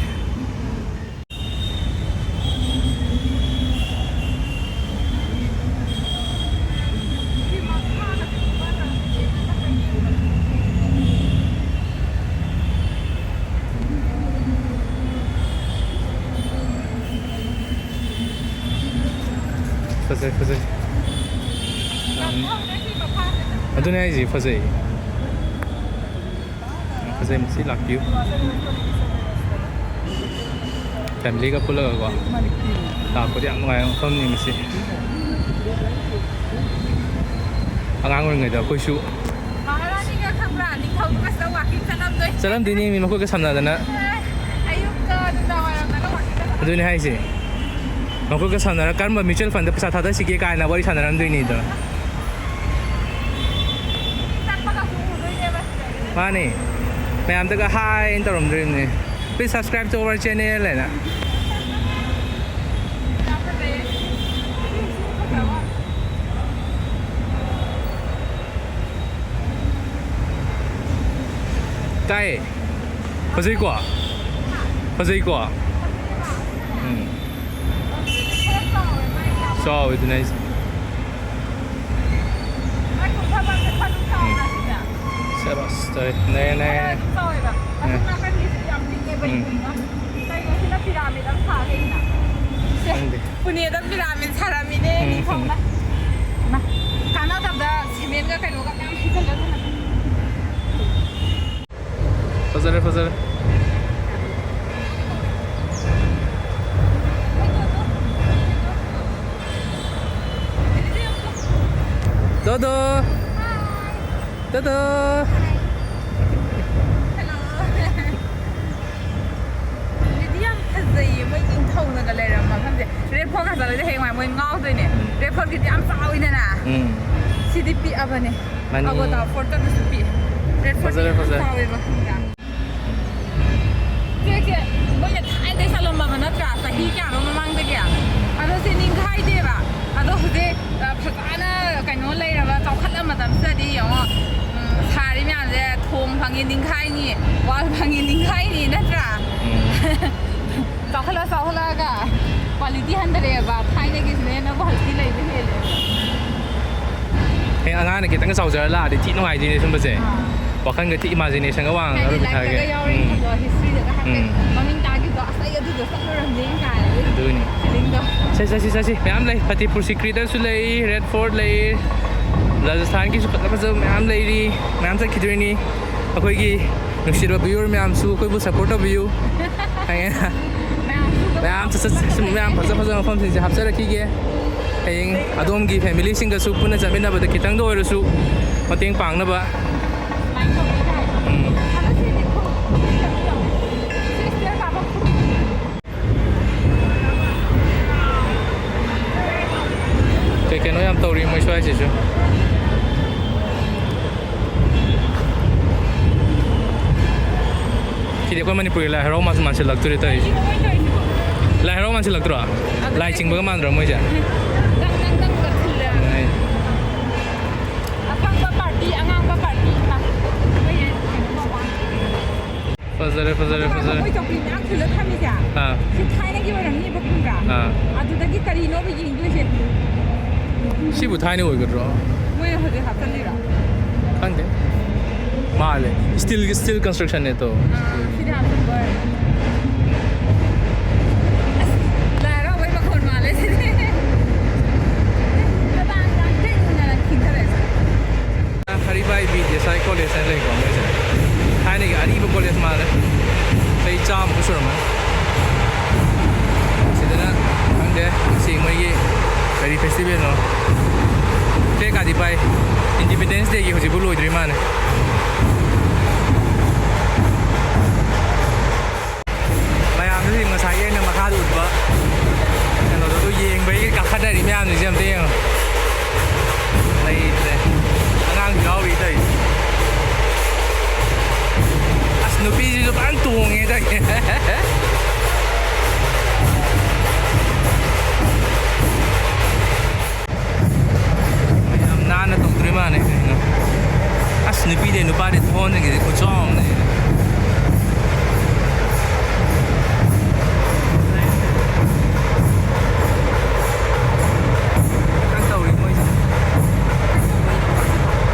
ꯐꯖꯩ, ꯐꯖꯩ꯫ ꯌꯥꯝ, ꯑꯗꯨꯅꯦ ꯍꯥꯏꯁꯦ, ꯐꯖꯩ꯫ ꯌꯥꯝ ꯐꯖꯩ, ꯃꯁꯤ ꯂꯥꯛꯄꯤꯌꯨ꯫ Familyꯒ ꯄꯨꯜꯂꯒꯀꯣ ꯂꯥꯛꯄꯗꯤ ꯌꯥꯝ ꯅꯨꯡꯉꯥꯏꯕ ꯃꯐꯝꯅꯤ ꯃꯁꯤ꯫ ꯑꯉꯥꯡ ꯑꯣꯏꯔꯤꯉꯩꯗ ꯑꯩꯈꯣꯏꯁꯨ ꯃꯍꯥꯔꯥꯅꯤꯒ ꯈꯪꯕ꯭ꯔꯥ? ꯅꯤꯡꯊꯧꯗꯨꯒ ꯁꯤꯗ walking ꯆꯠꯂꯝꯗꯣꯏ꯫ ꯆꯠꯂꯝꯗꯣꯏꯅꯦ ꯃꯤ ꯃꯈꯨꯠꯀ ꯁꯝꯅꯗꯅ꯫ ꯑꯦ, ꯑꯌꯨꯛꯀ ꯅꯨꯡꯗꯥꯡ ꯋꯥꯏꯔꯝꯗꯒ walking ꯆꯠꯂꯝꯗꯣꯏ꯫ ꯑꯗꯨꯅꯦ ꯍꯥꯏꯁꯦ꯫ ꯃꯈꯣꯏꯒ ꯁꯝꯅꯔ ꯀꯔꯝꯕ mutual fundꯗ ꯄꯩꯁꯥ ꯊꯥꯗꯁꯤꯒꯦ ꯀꯥꯏꯅ ꯋꯥꯔꯤ ꯁꯥꯟꯅꯔꯝꯗꯣꯏꯅꯤꯗꯣ꯫ ꯃꯥꯅꯦ꯫ ꯃꯌꯥꯝꯗꯒ hi ꯍꯥꯏꯅ ꯇꯧꯔꯝꯗꯣꯔꯤꯕꯅꯦ꯫ Please subscribe to our channel ꯍꯥꯏꯅ꯫ ꯇꯥꯏꯌꯦ꯫ ꯐꯖꯩꯀꯣ? ꯐꯖꯩꯀꯣ? ꯎꯝ꯫ ꯆꯥꯎꯋꯦ ꯑꯗꯨꯅꯦ ꯑꯩꯁꯦ꯫ ꯁꯦꯕꯥꯁ, ꯇꯧꯔꯦ꯫ ꯅꯩꯔꯦ, ꯅꯩꯔꯦ꯫ ꯎꯝ꯫ ꯎꯝ꯫ ꯈꯪꯗꯦ꯫ ꯄꯨꯅꯦꯗ ꯄꯤꯔꯥꯃꯤꯗ ꯁꯥꯔꯝꯃꯤꯅꯦ, ꯎꯝ, ꯅꯤꯡꯊꯧꯅ꯫ ꯎꯝ꯫ ꯃꯥ, ꯀꯥꯟꯅꯗꯕꯗ ꯁꯤꯃꯦꯟꯒ ꯀꯩꯅꯣꯒ ꯃꯌꯥꯝ ꯁꯤꯖꯤꯜꯂꯗꯅ꯫ ꯐꯖꯔꯦ, ꯐꯖꯔꯦ꯫ ꯗꯣꯗꯣ! ꯗꯣꯗꯣ! ꯍꯜꯂꯣ꯫ ꯁꯤꯗꯤ ꯌꯥꯝ ꯐꯖꯩꯌꯦ, ꯃꯣꯏ ꯅꯤꯡꯊꯧꯅꯒ ꯂꯩꯔꯝꯕ ꯃꯐꯝꯁꯦ꯫ ꯔꯦꯠ ꯐꯣꯔꯠꯀ ꯆꯠꯂꯗꯤ ꯍꯌꯦꯡꯋꯥꯏ ꯃꯣꯏ ꯉꯥꯎꯗꯣꯏꯅꯦ꯫ ꯎꯝ꯫ ꯔꯦꯠ ꯐꯣꯔꯠꯀꯤꯗꯤ ꯌꯥꯝ ꯆꯥꯎꯋꯤꯗꯅ꯫ ꯎꯝ꯫ ꯁꯤꯗꯤ ꯄꯤꯛꯑꯕꯅꯦ꯫ ꯃꯥꯅꯤ꯫ ꯑꯒꯣꯇꯥ ꯐꯣꯔꯠꯀꯗꯨꯁꯨ ꯄꯤꯛꯑꯦ꯫ ꯔꯦꯠ ꯐꯣꯔꯠꯇꯤ ꯐꯖꯔꯦ, ꯌꯥꯝ ꯐꯖꯔꯦ꯫ ꯆꯥꯎꯋꯦꯕ ꯈꯪꯕ꯭ꯔꯥ? ꯎꯝ꯫ ꯆꯦ, ꯆꯦ, ꯃꯣꯏꯅ ꯊꯥꯏꯅꯗꯩ ꯆꯠꯂꯝꯃꯕ ꯅꯠꯇ꯭ꯔꯥ? ꯆꯍꯤ ꯀꯌꯥꯅꯣ ꯃꯃꯥꯡꯗꯒꯤ? ꯑꯗꯣ ꯁꯤ ꯅꯤꯡꯈꯥꯏꯗꯦꯕ꯫ ꯑꯗꯣ ꯍꯧꯖꯤꯛ, ꯑ, ꯐꯖꯅ ꯀꯩꯅꯣ ꯂꯩꯔꯕ, ꯆꯥꯎꯈꯠꯂ ꯃꯇꯝꯁꯤꯗꯗꯤ ꯌꯦꯡꯉꯣ, ꯎꯝ, ꯁꯥꯔꯤ ꯃꯌꯥꯝꯁꯦ ꯊꯣꯡ ꯐꯪꯉꯤ ꯅꯤꯡꯈꯥꯏꯅꯤ, ꯋꯥꯜ ꯐꯪꯉꯤ ꯅꯤꯡꯈꯥꯏꯅꯤ, ꯅꯠꯇ꯭ꯔꯥ? ꯎꯝ꯫ ꯆꯥꯎꯈꯠꯂ ꯆꯥꯎꯈꯠꯂꯛꯑꯒ ꯀ꯭ꯋꯥꯂꯤꯇꯤ ꯍꯟꯊꯔꯛꯑꯦꯕ, ꯊꯥꯏꯅꯒꯤꯁꯤꯅ ꯍꯦꯟꯅ ꯀ꯭ꯋꯥꯂꯤꯇꯤ ꯂꯩꯕ ꯍꯦꯜꯂꯦꯕ꯫ ꯍꯌꯦꯡ ꯑꯉꯥꯡꯅ ꯈꯤꯇꯪ ꯆꯥꯎꯖꯔ ꯂꯥꯛꯑꯗꯤ ꯊꯤ ꯅꯨꯡꯉꯥꯏꯗꯣꯏꯅꯦ ꯁꯨꯝꯕꯁꯦ꯫ ꯑꯥ꯫ ꯋꯥꯈꯜꯒ ꯊꯤ ꯏꯃꯥꯖꯤꯅꯦꯁꯟꯒ ꯋꯥꯡꯉꯒ ꯍꯥꯏꯗꯤ ꯑꯗꯨꯝ ꯂꯥꯏꯔꯤꯛꯇꯒ ꯏꯁꯥꯒꯤ꯫ ꯌꯥꯎꯔꯦ ꯎꯝ꯫ ꯈꯜꯂꯣ, ꯍꯤꯁꯇ꯭ꯔꯤꯗꯒ ꯍꯥꯏꯐꯦꯠ ꯎꯝ꯫ ꯃꯃꯤꯡ ꯇꯥꯈꯤꯕꯗꯣ, "ꯑꯁ, ꯑꯩ ꯑꯗꯨꯗꯣ ꯆꯠꯂꯨꯔꯝꯅꯤ" ꯀꯥꯏꯅ ꯑꯗꯨꯒꯤ ꯑꯗꯨꯅꯤ꯫ ꯐꯤꯂꯤꯡꯗꯣ꯫ ꯆꯠꯁꯤ, ꯆꯠꯁꯤ, ꯆꯠꯁꯤ꯫ ꯃꯌꯥꯝ ꯂꯩ꯫ ꯐꯇꯦꯄꯨꯔ ꯁꯤꯀ꯭ꯔꯤꯗꯁꯨ ꯂꯩ, ꯔꯦꯠ ꯐꯣꯔꯠ ꯂꯩ, ꯔꯥꯖꯁꯊꯥꯟꯒꯤꯁꯨ ꯐꯖ ꯐꯖꯕ ꯃꯌꯥꯝ ꯂꯩꯔꯤ꯫ ꯃꯌꯥꯝ ꯆꯠꯈꯤꯗꯣꯏꯅꯤ꯫ ꯑꯩꯈꯣꯏꯒꯤ ꯅꯨꯡꯁꯤꯔꯕ ꯚꯤꯌꯨꯋꯔ ꯃꯌꯥꯝꯁꯨ ꯑꯩꯈꯣꯏꯕꯨ ꯁꯞꯄꯣꯔꯠ ꯇꯧꯕꯤꯌꯨ꯫ ꯈꯪꯉꯦꯅ? ꯃꯌꯥꯝꯁꯨ ꯃꯌꯥꯝ ꯆꯠ-, ꯆꯠ-, ꯃꯌꯥꯝ ꯐꯖ ꯐꯖꯕ ꯃꯐꯝꯁꯤꯡꯁꯦ ꯍꯥꯞꯆꯔꯛꯈꯤꯒꯦ꯫ ꯍꯌꯦꯡ ꯑꯗꯣꯝꯒꯤ ꯐꯦꯃꯤꯂꯤꯁꯤꯡꯒꯁꯨ ꯄꯨꯟꯅ ꯆꯠꯃꯤꯟꯅꯕꯗ ꯈꯤꯇꯪꯗ ꯑꯣꯏꯔꯁꯨ ꯃꯇꯦꯡ ꯄꯥꯡꯅꯕ꯫ ꯎꯝ꯫ ꯀꯩ ꯀꯩꯅꯣ ꯌꯥꯝ ꯇꯧꯔꯤ ꯃꯣꯏ ꯁ꯭ꯋꯥꯏꯁꯤꯁꯨ꯫ ꯁꯤꯗꯤ ꯑꯩꯈꯣꯏ ꯃꯅꯤꯄꯨꯔꯒꯤ ꯂꯥꯏ ꯍꯔꯥꯎ ꯃꯥꯟꯁꯨ ꯃꯥꯟꯁꯤꯜꯂꯛꯇꯣꯔꯦ ꯇꯧꯔꯤꯁꯦ꯫ ꯂꯥꯏ ꯍꯔꯥꯎ ꯃꯥꯟꯁꯤꯜꯂꯛꯇ꯭ꯔꯣ? ꯂꯥꯏ ꯆꯤꯡꯕꯒ ꯃꯥꯟꯗ꯭ꯔꯣ ꯃꯣꯏꯁꯦ? ꯗꯪ ꯗꯪ ꯗꯪꯒ ꯊꯤꯜꯂꯦ꯫ ꯑꯗꯨꯅꯦ꯫ ꯑꯁꯪꯕ ꯄꯥꯔꯇꯤ, ꯑꯉꯥꯡꯕ ꯄꯥꯔꯇꯤ꯫ ꯐꯖꯔꯦ꯫ ꯐꯖꯔꯦ, ꯐꯖꯔꯦ, ꯐꯖꯔꯦ꯫ ꯃꯣꯏ ꯆꯧꯀ꯭ꯔꯤ ꯃꯌꯥꯝ ꯈꯤꯜꯂ ꯊꯝꯃꯤꯁꯦ, ꯑꯥ꯫ ꯁꯤ ꯊꯥꯏꯅꯒꯤ ꯑꯣꯏꯔꯝꯅꯤꯕ, ꯈꯪꯕ꯭ꯔꯥ? ꯑꯥ꯫ ꯑꯗꯨꯗꯒꯤ ꯀꯔꯤꯅꯣꯕ ꯌꯦꯡꯗꯣꯏꯁꯦ? ꯁꯤꯕꯨ ꯊꯥꯏꯅ ꯑꯣꯏꯒꯗ꯭ꯔꯣ? ꯃꯣꯏꯅ ꯍꯧꯖꯤꯛ ꯍꯥꯞꯆꯜꯂꯤꯔꯣ? ꯈꯪꯗꯦ꯫ ꯃꯥꯜꯂꯦ꯫ Steel, steel construction ꯅꯦ ꯇꯣ꯫ ꯑꯥ, ꯁꯤꯗꯤ ꯍꯥꯞꯆꯟꯕ ꯑꯣꯏꯔꯝꯅꯤ꯫ ꯑꯁ, ꯂꯥꯏ ꯍꯔꯥꯎꯕꯩ ꯃꯈꯣꯟ ꯃꯥꯜꯂꯦ ꯁꯤꯗꯤ꯫ ꯃꯄꯥꯟ ꯌꯥꯝ ꯇꯤꯛꯅ ꯈꯤꯡꯊꯔꯛꯑꯦ꯫ ꯍꯔꯤꯕꯥꯏ ꯕꯤ ꯗꯦꯁꯥꯏ ꯀꯣꯂꯦꯖ ꯍꯥꯏꯅ ꯂꯩꯀꯣ ꯃꯣꯏꯁꯦ꯫ ꯊꯥꯏꯅꯒꯤ ꯑꯔꯤꯕ ꯀꯣꯂꯦꯖ ꯃꯥꯜꯂꯦ꯫ ꯆꯍꯤ ꯆꯥꯝꯃꯨꯛ ꯁꯨꯔꯝꯃꯅꯤ꯫ ꯁꯤꯗꯅ ꯈꯪꯗꯦ ꯉꯁꯤ ꯃꯣꯏꯒꯤ ꯀꯔꯤ ꯐꯦꯁꯇꯤꯚꯦꯜꯅꯣ꯫ ꯐ꯭ꯂꯦꯛ ꯀꯥꯗꯤ ꯄꯥꯏ꯫ ꯏꯟꯗꯤꯄꯦꯟꯗꯦꯟꯁ ꯗꯦꯒꯤ ꯍꯧꯖꯤꯛꯐꯥꯎ ꯂꯣꯏꯗ꯭ꯔꯤ ꯃꯥꯜꯂꯦ꯫ ꯃꯌꯥꯝꯗꯨꯁꯨ ꯉꯁꯥꯏꯒꯤ ꯑꯩꯅ ꯃꯈꯥꯗ ꯎꯠꯄ ꯀꯩꯅꯣꯗꯣ, ꯑꯗꯨ ꯌꯦꯡꯕꯒꯤ ꯀꯥꯈꯠꯅꯔꯤ ꯃꯌꯥꯝꯁꯤꯡꯁꯦ ꯑꯝꯇ ꯌꯦꯡꯉꯣ꯫ ꯂꯩꯇ꯭ꯔꯦ꯫ ꯑꯉꯥꯡꯁꯨ ꯌꯥꯎꯔꯤ ꯇꯧꯔꯤꯁꯦ꯫ ꯑꯁ, ꯅꯨꯄꯤꯁꯤꯁꯨ ꯐꯖꯅ ꯇꯣꯡꯉꯦ ꯇꯧꯔꯤꯁꯦ꯫ ꯌꯥꯝ ꯅꯥꯟꯅ ꯇꯧꯗ꯭ꯔꯤ ꯃꯥꯜꯂꯦ ꯀꯩꯅꯣ꯫ ꯑꯁ, ꯅꯨꯄꯤꯗꯩ ꯅꯨꯄꯥꯗꯩ ꯊꯣꯟꯗꯒꯤꯗꯤ ꯈꯨꯠꯆꯥꯎ ꯑꯃꯅꯦ꯫ ꯈꯤꯇꯪ ꯇꯧꯔꯤ ꯃꯣꯏꯁꯦ꯫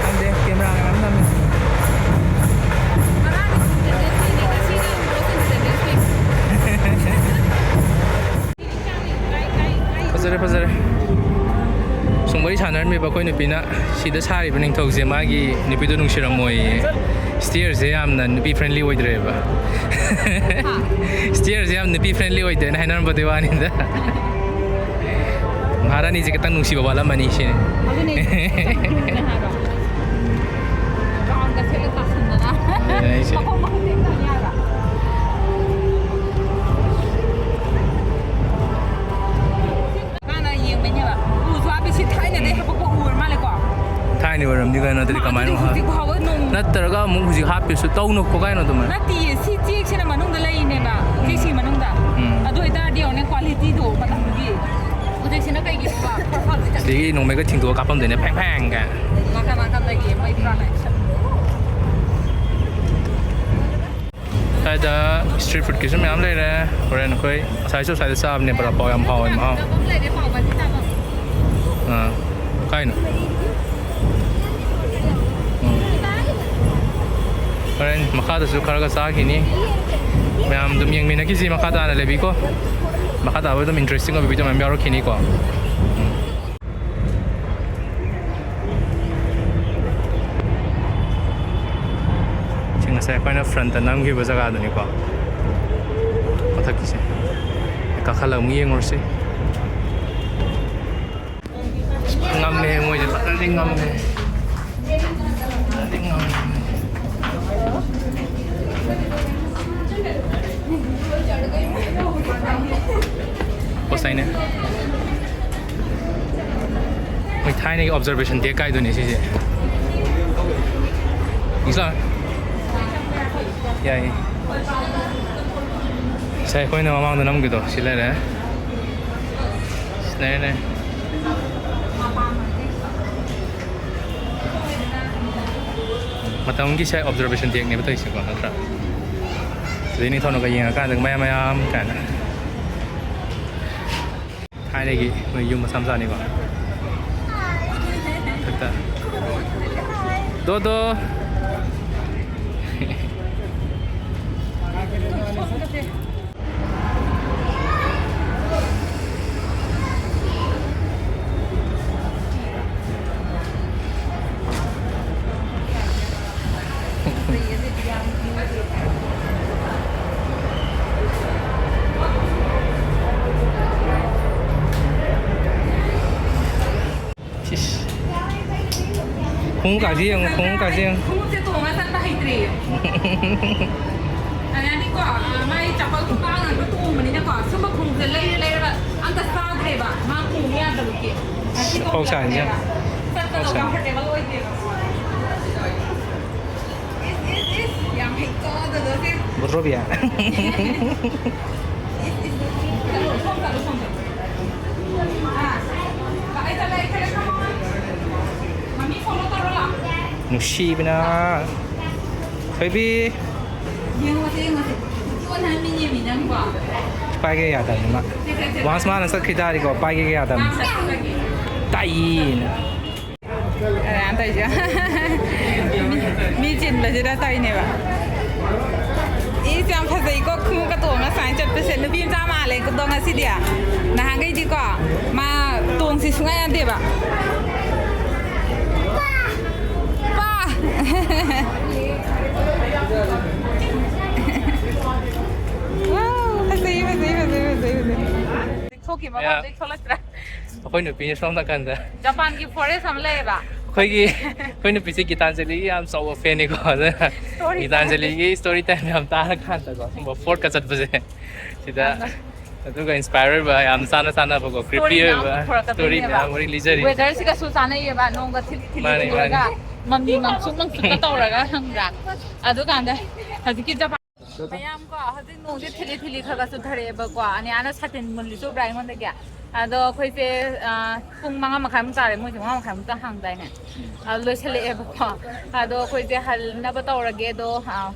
ꯈꯪꯗꯦ, ꯀꯦꯃꯦꯔꯥ ꯃꯌꯥꯝ ꯅꯝꯃꯦ꯫ ꯐꯖꯔꯦ, ꯐꯖꯔꯦ꯫ ꯁꯨꯝ ꯋꯥꯔꯤ ꯁꯥꯟꯅꯔꯝꯃꯤꯕ ꯑꯩꯈꯣꯏ ꯅꯨꯄꯤꯅ ꯁꯤꯗ ꯁꯥꯔꯤꯕ ꯅꯤꯡꯊꯧꯁꯦ ꯃꯥꯒꯤ ꯅꯨꯄꯤꯗꯣ ꯅꯨꯡꯁꯤꯔꯝꯃꯣꯏꯌꯦ꯫ ꯁ꯭ꯇꯦꯌꯔꯁꯦ ꯌꯥꯝꯅ ꯅꯨꯄꯤ ꯐ꯭ꯔꯦꯟꯂꯤ ꯑꯣꯏꯗ꯭ꯔꯦꯕ꯫ ꯍꯥ? ꯁ꯭ꯇꯦꯌꯔꯁꯦ ꯌꯥꯝ ꯅꯨꯄꯤ ꯐ꯭ꯔꯦꯟꯂꯤ ꯑꯣꯏꯗꯦꯅ ꯍꯥꯏꯅꯔꯝꯕꯗꯨꯒꯤ ꯋꯥꯅꯤꯗ꯫ ꯃꯍꯥꯔꯥꯅꯤꯁꯦ ꯈꯤꯇꯪ ꯅꯨꯡꯁꯤꯕ ꯋꯥꯠꯂꯝꯃꯅꯤ ꯁꯤꯅꯤ꯫ ꯑꯗꯨꯅꯦ꯫ ꯔꯥꯎꯟꯒ ꯁꯦꯠꯂ ꯇꯥꯁꯟꯗꯅ꯫ ꯑꯗꯨꯅꯦ ꯑꯩꯁꯦ꯫ ꯃꯈꯣꯡ ꯃꯈꯨꯠ ꯇꯦꯛꯇꯅ ꯌꯥꯔꯣꯏ꯫ ꯃꯥꯅ ꯌꯦꯡꯕꯩꯅꯦꯕ꯫ ꯎꯁꯨ ꯍꯥꯞꯄꯤ꯫ ꯁꯤ ꯊꯥꯏꯅꯗꯩ ꯍꯥꯄꯛꯄ ꯎ ꯑꯣꯏꯔ ꯃꯥꯜꯂꯦꯀꯣ꯫ ꯊꯥꯏꯅ ꯑꯣꯏꯔꯝꯅꯤ ꯀꯩꯅꯣ, ꯅꯠꯇ꯭ꯔꯗꯤ ꯃꯥ ꯀꯃꯥꯏꯅ ꯑꯗꯨꯗꯤ ꯍꯥꯞ-, ꯍꯧꯖꯤꯛ ꯐꯥꯎꯕ ꯅꯣꯡ-, ꯅꯠꯇ꯭ꯔꯒ ꯑꯃꯨꯛ ꯍꯧꯖꯤꯛ ꯍꯥꯞꯄꯤꯁꯨ ꯇꯧ ꯅꯣꯛꯄ ꯀꯥꯏꯅꯣ ꯑꯗꯨꯃꯥꯏꯅ? ꯅꯠꯇꯤꯌꯦ, ꯁꯤ ꯆꯦꯛꯁꯤꯅ ꯃꯅꯨꯡꯗ ꯂꯩꯔꯤꯅꯦꯕ, ꯎꯝ꯫ ꯆꯦꯛꯁꯤ ꯃꯅꯨꯡꯗ꯫ ꯎꯝ꯫ ꯑꯗꯨ ꯑꯣꯏꯇꯥꯔꯗꯤ ꯌꯦꯡꯉꯨꯅꯦ, ꯀ꯭ꯋꯥꯂꯤꯇꯤꯗꯣ ꯃꯇꯝꯗꯨꯒꯤ꯫ ꯍꯧꯖꯤꯛꯁꯤꯅ ꯀꯩꯒꯤꯅꯣꯕ? ꯁꯤꯗꯒꯤ ꯅꯣꯡꯃꯩꯒ ꯊꯤꯡꯗꯣꯛꯑ ꯀꯥꯞꯄꯝꯗꯣꯏꯅꯦ, ꯐꯦꯡ ꯐꯦꯡꯒ꯫ ꯅꯥꯀꯟ ꯅꯥꯀꯟꯗꯒꯤ ꯃꯩ production꯫ ꯁ꯭ꯋꯥꯏ ꯁꯤꯗ ꯁ꯭ꯇ꯭ꯔꯤꯠ ꯐꯨꯗꯀꯤꯁꯨ ꯃꯌꯥꯝ ꯂꯩꯔꯦ꯫ ꯍꯣꯔꯦꯟ ꯑꯩꯈꯣꯏ ꯉꯁꯥꯏꯁꯨ ꯁ꯭ꯋꯥꯏꯗ ꯆꯥꯕꯅꯦ, ꯕꯔꯥ ꯄꯥꯎ ꯌꯥꯝ ꯍꯥꯎꯋꯦ ꯃꯍꯥꯎ꯫ ꯑꯥ, ꯀꯥꯏꯅꯣ? ꯎꯝ꯫ ꯍꯣꯔꯦꯟ ꯃꯈꯥꯗꯁꯨ ꯈꯔꯒ ꯆꯥꯈꯤꯅꯤ꯫ ꯃꯌꯥꯝ ꯑꯗꯨꯝ ꯌꯦꯡꯃꯤꯟꯅꯈꯤꯁꯤ, ꯃꯈꯥ ꯇꯥꯅ ꯂꯩꯕꯤꯀꯣ꯫ ꯃꯈꯥ ꯇꯥꯕ ꯑꯗꯨꯝ ꯏꯟꯇꯔꯦꯁꯇꯤꯡ ꯑꯣꯏꯕ ꯚꯤꯗꯤꯑꯣ ꯃꯌꯥꯝ ꯌꯥꯎꯔꯛꯈꯤꯅꯤꯀꯣ꯫ ꯎꯝ꯫ ꯁꯤ ꯉꯁꯥꯏ ꯑꯩꯈꯣꯏꯅ ꯐ꯭ꯔꯟꯠꯇ ꯅꯝꯈꯤꯕ ꯖꯒꯥꯗꯨꯅꯤꯀꯣ, ꯃꯊꯛꯀꯤꯁꯦ꯫ ꯀꯥꯈꯠꯂꯒ ꯑꯃꯨꯛ ꯌꯦꯡꯉꯨꯔꯁꯤ꯫ ꯉꯝꯃꯦ, ꯃꯣꯏꯁꯦ ꯐꯖꯅꯗꯤ ꯉꯝꯃꯦ꯫ ꯐꯖꯅꯗꯤ ꯉꯝꯃꯦ꯫ ꯄꯣꯠ ꯆꯩꯅꯦ꯫ ꯃꯣꯏ ꯊꯥꯏꯅꯒꯤ ꯑꯣꯕꯖꯔꯕꯦꯁꯟ ꯗꯦꯛ ꯀꯥꯏꯗꯨꯅꯦ ꯁꯤꯁꯦ꯫ ꯏꯁꯂꯥ꯫ ꯌꯥꯏꯌꯦ꯫ ꯉꯁꯥꯏ ꯑꯩꯈꯣꯏꯅ ꯃꯃꯥꯡꯗ ꯅꯝꯈꯤꯗꯣ ꯁꯤ ꯂꯩꯔꯦ꯫ ꯁꯤ ꯂꯩꯔꯦ꯫ ꯃꯇꯝꯒꯤ ꯁꯦ ꯑꯣꯕꯖꯔꯕꯦꯁꯟ ꯗꯦꯛꯅꯦꯕ ꯇꯧꯔꯤꯁꯦꯀꯣ, ꯅꯠꯇ꯭ꯔꯥ? ꯑꯗꯩ ꯅꯤꯡꯊꯧꯅꯒ ꯌꯦꯡꯉꯀꯥꯟꯗ ꯃꯌꯥꯝ ꯃꯌꯥꯝ ꯀꯥꯏꯅ꯫ ꯊꯥꯏꯅꯒꯤ ꯃꯣꯏ ꯌꯨꯝ ꯃꯆꯥ ꯃꯆꯥꯅꯤꯀꯣ꯫ ꯃꯊꯛꯇ꯫ ꯗꯣꯗꯣ꯫ ꯏꯁ꯫ ꯈꯣꯡꯎꯞ ꯀꯥꯁꯤ ꯌꯦꯡꯉꯨ, ꯈꯣꯡꯎꯞ ꯀꯥꯁꯤ ꯌꯦꯡꯉꯨ꯫ ꯈꯣꯡꯎꯞꯁꯦ ꯇꯣꯡꯉ ꯆꯠꯄ ꯍꯩꯇ꯭ꯔꯦꯌꯦ꯫ ꯑꯗꯩꯗꯤꯀꯣ, ꯑ, ꯃꯥꯏ ꯆꯄꯜ ꯈꯨꯄꯥꯛ ꯉꯥꯛꯇ ꯇꯣꯡꯕꯅꯤꯅꯀꯣ, ꯁꯨꯝꯕ ꯈꯣꯡꯎꯞꯁꯦ ꯂꯩꯔ ꯂꯩꯔꯒ ꯑꯝꯇ ꯆꯥꯗ꯭ꯔꯦꯕ꯫ ꯃꯥ ꯇꯣꯡꯕ ꯌꯥꯗꯕꯒꯤ꯫ ꯉꯁꯤ ꯑꯣꯛꯁꯥꯏꯅꯦ꯫ ꯇꯣꯡꯕ ꯌꯥꯗ꯭ꯔꯦꯕ꯫ ꯆꯠꯄꯗꯣ ꯑꯣꯛꯁꯥꯏꯅꯦ꯫ ꯀꯝꯐꯣꯔꯇꯦꯕꯜ ꯑꯣꯏꯗꯦꯕ꯫ ꯏꯁ, ꯏꯁ, ꯏꯁ, ꯌꯥꯝ ꯍꯩꯀꯣ ꯗꯣꯗꯣꯁꯦ꯫ ꯕꯣꯇ꯭ꯔꯣꯕꯤꯌꯥ꯫ ꯏꯁ, ꯏꯁ, ꯏꯁ꯫ ꯆꯠꯂꯣ, ꯁꯣꯝ ꯆꯠꯂꯣ, ꯁꯣꯝ ꯆꯠꯂꯣ꯫ ꯑꯥ, ꯑꯩ ꯆꯠꯂꯦ, ꯑꯩ ꯆꯠꯂꯦ, come on꯫ ꯃꯃꯤ follow ꯇꯧꯔꯣ, ꯂꯥꯛꯑꯣ꯫ ꯅꯨꯡꯁꯤꯕꯅ꯫ ꯊꯣꯏꯕꯤ꯫ ꯄꯥꯏꯒꯦ ꯌꯥꯗꯕꯅꯤ ꯃꯥ꯫ ꯋꯥꯟꯁ ꯃꯥꯅ ꯆꯠꯈꯤ ꯇꯥꯔꯗꯤꯀꯣ, ꯄꯥꯏꯒꯦ ꯌꯥꯗꯕꯅꯤ꯫ ꯇꯥꯏꯌꯦꯅ꯫ ꯑꯗꯨꯃꯥꯏꯅ ꯇꯧꯔꯤꯁꯦ꯫ ꯃꯤ, ꯃꯤ ꯆꯤꯟꯕꯁꯤꯗ ꯇꯧꯔꯤꯅꯦꯕ꯫ ꯏꯁ, ꯌꯥꯝ ꯐꯖꯩꯀꯣ, ꯈꯣꯡꯎꯞꯀ ꯇꯣꯡꯉ ꯁꯨꯃꯥꯏꯅ ꯆꯠꯄꯁꯦ꯫ ꯅꯨꯄꯤ ꯃꯆꯥ ꯃꯥꯜꯂꯦꯀꯣ ꯉꯁꯤꯗꯤ꯫ ꯅꯍꯥꯟꯈꯩꯗꯤꯀꯣ ꯃꯥ ꯇꯣꯡꯁꯤ ꯁꯨꯡꯌꯥ ꯌꯥꯗꯦꯕ꯫ ꯄꯥ! ꯋꯥꯎ, ꯐꯖꯩ, ꯐꯖꯩ, ꯐꯖꯩ, ꯐꯖꯩ, ꯐꯖꯩ꯫ ꯊꯣꯛꯈꯤ ꯃꯐꯝꯗꯩ ꯊꯣꯛꯂꯛꯇ꯭ꯔꯦ꯫ ꯑꯩꯈꯣꯏ ꯅꯨꯄꯤꯅ ꯁꯣꯝ ꯅꯥꯀꯟꯗ ꯖꯄꯥꯟꯒꯤ ꯐꯣꯔꯦꯁ ꯑꯃ ꯂꯩꯌꯦꯕ꯫ ꯑꯩꯈꯣꯏꯒꯤ, ꯑꯩꯈꯣꯏ ꯅꯨꯄꯤꯁꯦ ꯒꯤꯇꯥꯟꯖꯂꯤꯒꯤ ꯌꯥꯝ ꯆꯥꯎꯕ ꯐꯦꯟꯅꯤꯀꯣ꯫ ꯑꯗꯨꯅ ꯁ꯭ꯇꯣꯔꯤ ꯒꯤꯇꯥꯟꯖꯂꯤꯒꯤ ꯁ꯭ꯇꯣꯔꯤ ꯇꯥꯏꯝ ꯌꯥꯝ ꯇꯥꯔꯀꯥꯟꯗꯀꯣ, ꯁꯨꯝꯕ ꯐꯣꯔꯠꯀ ꯆꯠꯄꯁꯦ ꯁꯤꯗ꯫ ꯌꯥꯝꯅ ꯑꯗꯨꯒ ꯏꯟꯁꯄꯥꯌꯔ ꯑꯣꯏꯕ ꯌꯥꯝ ꯆꯥꯟꯅ ꯆꯥꯟꯅꯕꯀꯣ, ꯀ꯭ꯔꯤꯄꯤ ꯁ꯭ꯇꯣꯔꯤ ꯃꯌꯥꯝ ꯑꯣꯏꯕ ꯁ꯭ꯇꯣꯔꯤ ꯄꯨꯊꯣꯔꯛꯀꯗꯣꯏꯅꯦꯕ꯫ ꯃꯌꯥꯝ ꯋꯥꯔꯤ ꯂꯤꯖꯔꯤ꯫ ꯋꯦꯗꯔꯁꯤꯒꯁꯨ ꯆꯥꯟꯅꯩꯌꯦꯕ, ꯅꯣꯡꯒ ꯊꯤꯂꯤ ꯊꯤꯂꯤ ꯃꯥꯅꯦ, ꯆꯨꯔꯒ, ꯃꯥꯅꯦ꯫ ꯃꯝꯂꯤ ꯃꯝꯁꯨꯛ ꯃꯝꯁꯨꯛꯀ ꯇꯧꯔꯒ, ꯈꯪꯕ꯭ꯔꯥ? ꯑꯗꯨꯀꯥꯟꯗ ꯍꯧꯖꯤꯛꯀꯤ ꯖꯄꯥꯟ ꯃꯌꯥꯝ ꯀꯣ, ꯍꯧꯖꯤꯛ ꯅꯣꯡꯁꯦ ꯊꯤꯂꯤ ꯊꯤꯂꯤ ꯈꯔ ꯈꯔ ꯆꯨꯊꯔꯛꯑꯦꯕꯀꯣ꯫ ꯑꯅꯤꯌꯥꯅ ꯁꯥꯇꯤꯟ ꯃꯨꯜꯂꯤꯁꯨ ꯎꯕ꯭ꯔꯥ ꯑꯩꯉꯣꯟꯗꯒꯤ? ꯑꯗꯣ ꯑꯩꯈꯣꯏꯁꯦ, ꯑ, ꯄꯨꯡ ꯃꯉꯥ ꯃꯈꯥꯏꯃꯨꯛ ꯇꯥꯔꯦ, ꯃꯣꯏꯁꯦ ꯃꯉꯥ ꯃꯈꯥꯏꯃꯨꯛꯇ ꯍꯥꯡꯗꯥꯏꯅꯦ? ꯑ, ꯂꯣꯏꯁꯤꯜꯂꯛꯑꯦꯕꯀꯣ꯫ ꯑꯗꯣ ꯑꯩꯈꯣꯏꯁꯦ ꯍꯟꯅꯕ ꯇꯧꯔꯒꯦ꯫ ꯑꯗꯣ, ꯑ,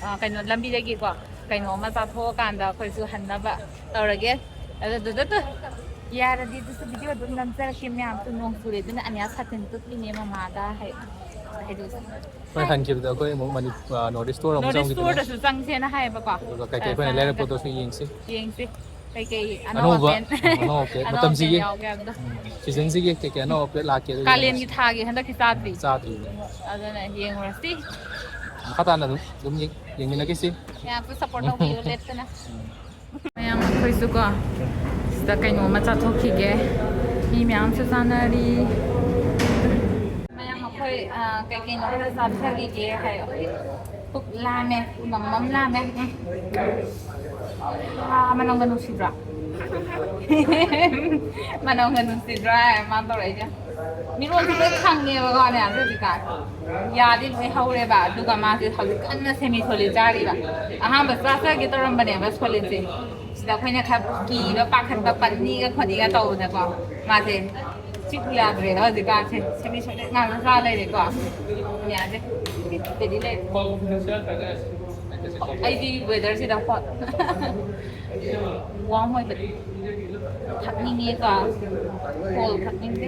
ꯑ, ꯀꯩꯅꯣ, ꯂꯝꯕꯤꯗꯒꯤꯀꯣ ꯀꯩꯅꯣꯝꯃ ꯆꯥꯊꯣꯛꯑꯀꯥꯟꯗ ꯑꯩꯈꯣꯏꯁꯨ ꯍꯟꯅꯕ ꯇꯧꯔꯒꯦ꯫ ꯑꯗꯨ, ꯑꯗꯨ, ꯑꯗꯨ, ꯑꯗꯨ꯫ ꯌꯥꯔꯗꯤ ꯑꯗꯨꯁꯨ ꯚꯤꯗꯤꯑꯣ ꯑꯗꯨꯝ ꯅꯝꯖꯔꯛꯀꯦ ꯃꯌꯥꯝ꯫ ꯅꯣꯡ ꯆꯨꯔꯦ, ꯑꯗꯨꯅ ꯑꯅꯤꯌꯥ ꯁꯥꯇꯤꯟ ꯇꯨꯞꯄꯤꯅꯦ ꯃꯃꯥꯗ ꯍꯥꯏ-, ꯍꯥꯏꯗꯣꯛꯏꯁꯦ꯫ ꯍꯣꯏ, ꯍꯟꯈꯤꯕꯗ ꯑꯩꯈꯣꯏ ꯑꯃꯨꯛ ꯃꯅꯤ-, ꯑ, ꯅꯣꯔꯠ ꯏꯁ ꯇꯨꯔ ꯑꯃꯨꯛ ꯅꯣꯔꯠ ꯏꯁ ꯆꯪꯈꯤꯗꯅ꯫ ꯇꯨꯔꯗꯁꯨ ꯆꯪꯁꯦꯅ ꯍꯥꯏꯌꯦꯕꯀꯣ꯫ ꯑꯗꯨꯒ ꯀꯩꯀꯩ ꯑ, ꯑꯩꯈꯣꯏꯅ ꯆꯪꯉꯒ ꯂꯩꯔꯛꯄꯗꯣꯁꯨ ꯌꯦꯡꯁꯤ꯫ ꯌꯦꯡꯁꯤ꯫ ꯀꯩꯀꯩ ꯑꯅꯧꯕ ꯑꯅꯧꯕ ꯄꯦꯟ-, ꯎꯝ, ꯑꯅꯧꯕ ꯄꯦꯟ-, ꯑꯅꯧꯕ ꯃꯇꯝꯁꯤꯒꯤ, ꯄꯦꯟ ꯌꯥꯎꯒꯦ ꯍꯥꯏꯕꯗꯣ꯫ ꯎꯝ, ꯁꯤꯖꯟꯁꯤꯒꯤ ꯀꯩꯀꯩ ꯑꯅꯧꯕ ꯄꯦꯟ ꯂꯥꯛꯀꯦ ꯑꯗꯨ ꯌꯦꯡꯉꯁꯤ꯫ ꯀꯥꯂꯦꯟꯒꯤ ꯊꯥꯒꯤ ꯍꯟꯗꯛꯀꯤ ꯆꯥꯗ꯭ꯔꯤ꯫ ꯆꯥꯗ꯭ꯔꯤꯕꯅꯦ꯫ ꯑꯗꯨꯅ ꯌꯦꯡꯉꯨꯔꯁꯤ꯫ ꯃꯈꯥ ꯇꯥꯅ ꯑꯗꯨꯝ, ꯑꯗꯨꯝ ꯌꯦꯡ-, ꯌꯦꯡꯃꯤꯟꯅꯈꯤꯁꯤ꯫ ꯃꯌꯥꯝꯁꯨ ꯁꯞꯄꯣꯔꯠ ꯇꯧꯕꯤꯌꯨ ꯂꯦꯞꯇꯅ꯫ ꯎꯝ꯫ ꯃꯌꯥꯝ ꯑꯩꯈꯣꯏꯁꯨ ꯀꯣ, ꯁꯤꯗ ꯀꯩꯅꯣꯝꯃ ꯆꯥꯊꯣꯛꯈꯤꯒꯦ꯫ ꯃꯤ ꯃꯌꯥꯝꯁꯨ ꯆꯥꯅꯔꯤ꯫ ꯃꯌꯥꯝ ꯑꯩꯈꯣꯏ, ꯑ, ꯀꯩ ꯀꯩꯅꯣ ꯈꯔ ꯆꯥꯊꯈꯤꯒꯦ ꯍꯥꯏꯌꯣ꯫ ꯄꯨꯛ ꯂꯥꯝꯃꯦ, ꯄꯨꯛ ꯃꯝ ꯃꯝ ꯂꯥꯝꯃꯦ꯫ ꯎꯝ꯫ ꯑꯥ, ꯃꯅꯝꯒ ꯅꯨꯡꯁꯤꯗ꯭ꯔꯣ? ꯃꯅꯝꯒ ꯅꯨꯡꯁꯤꯗ꯭ꯔꯣ ꯍꯥꯏ ꯃꯥꯅ ꯇꯧꯔꯛꯏꯁꯦ꯫ ꯃꯤꯔꯣꯜꯁꯦ ꯂꯣꯏ ꯈꯪꯉꯦꯕꯀꯣ ꯃꯌꯥꯝꯁꯦ ꯍꯧꯖꯤꯛꯀꯥꯟ꯫ ꯌꯥꯗꯤ ꯂꯣꯏ ꯍꯧꯔꯦꯕ, ꯑꯗꯨꯒ ꯃꯥꯁꯦ ꯍꯧꯖꯤꯛ ꯀꯟꯅ ꯁꯦꯃꯤ ꯁꯣꯂꯤꯠ ꯆꯥꯔꯤꯕ꯫ ꯑꯍꯥꯟꯕ ꯆꯥꯖꯒꯦ ꯇꯧꯔꯝꯕꯅꯦꯕ ꯁꯣꯂꯤꯠꯁꯦ꯫ ꯁꯤꯗ ꯑꯩꯈꯣꯏꯅ ꯈꯔ ꯀꯤꯕ, ꯄꯥꯈꯠꯄ, ꯄꯟꯅꯤꯒ ꯈꯣꯠꯅꯤꯒ ꯇꯧꯕꯗꯀꯣ, ꯃꯥꯁꯦ ꯆꯤꯛꯎ ꯌꯥꯗ꯭ꯔꯦꯕ ꯍꯧꯖꯤꯛꯀꯥꯟꯁꯦ꯫ ꯁꯦꯃꯤ ꯁꯣꯂꯤꯠ ꯉꯥꯛꯇ ꯆꯥ ꯂꯩꯔꯦꯀꯣ꯫ ꯌꯥꯗꯦ꯫ ꯁꯤꯗꯗꯤ ꯂꯩꯔꯦ꯫ ꯑꯩꯗꯤ weatherꯁꯤꯗ hot, warm ꯑꯣꯏꯕꯗꯤ ꯊꯛꯅꯤꯡꯉꯦꯀꯣ, cold ꯊꯛꯅꯤꯡꯗꯦ꯫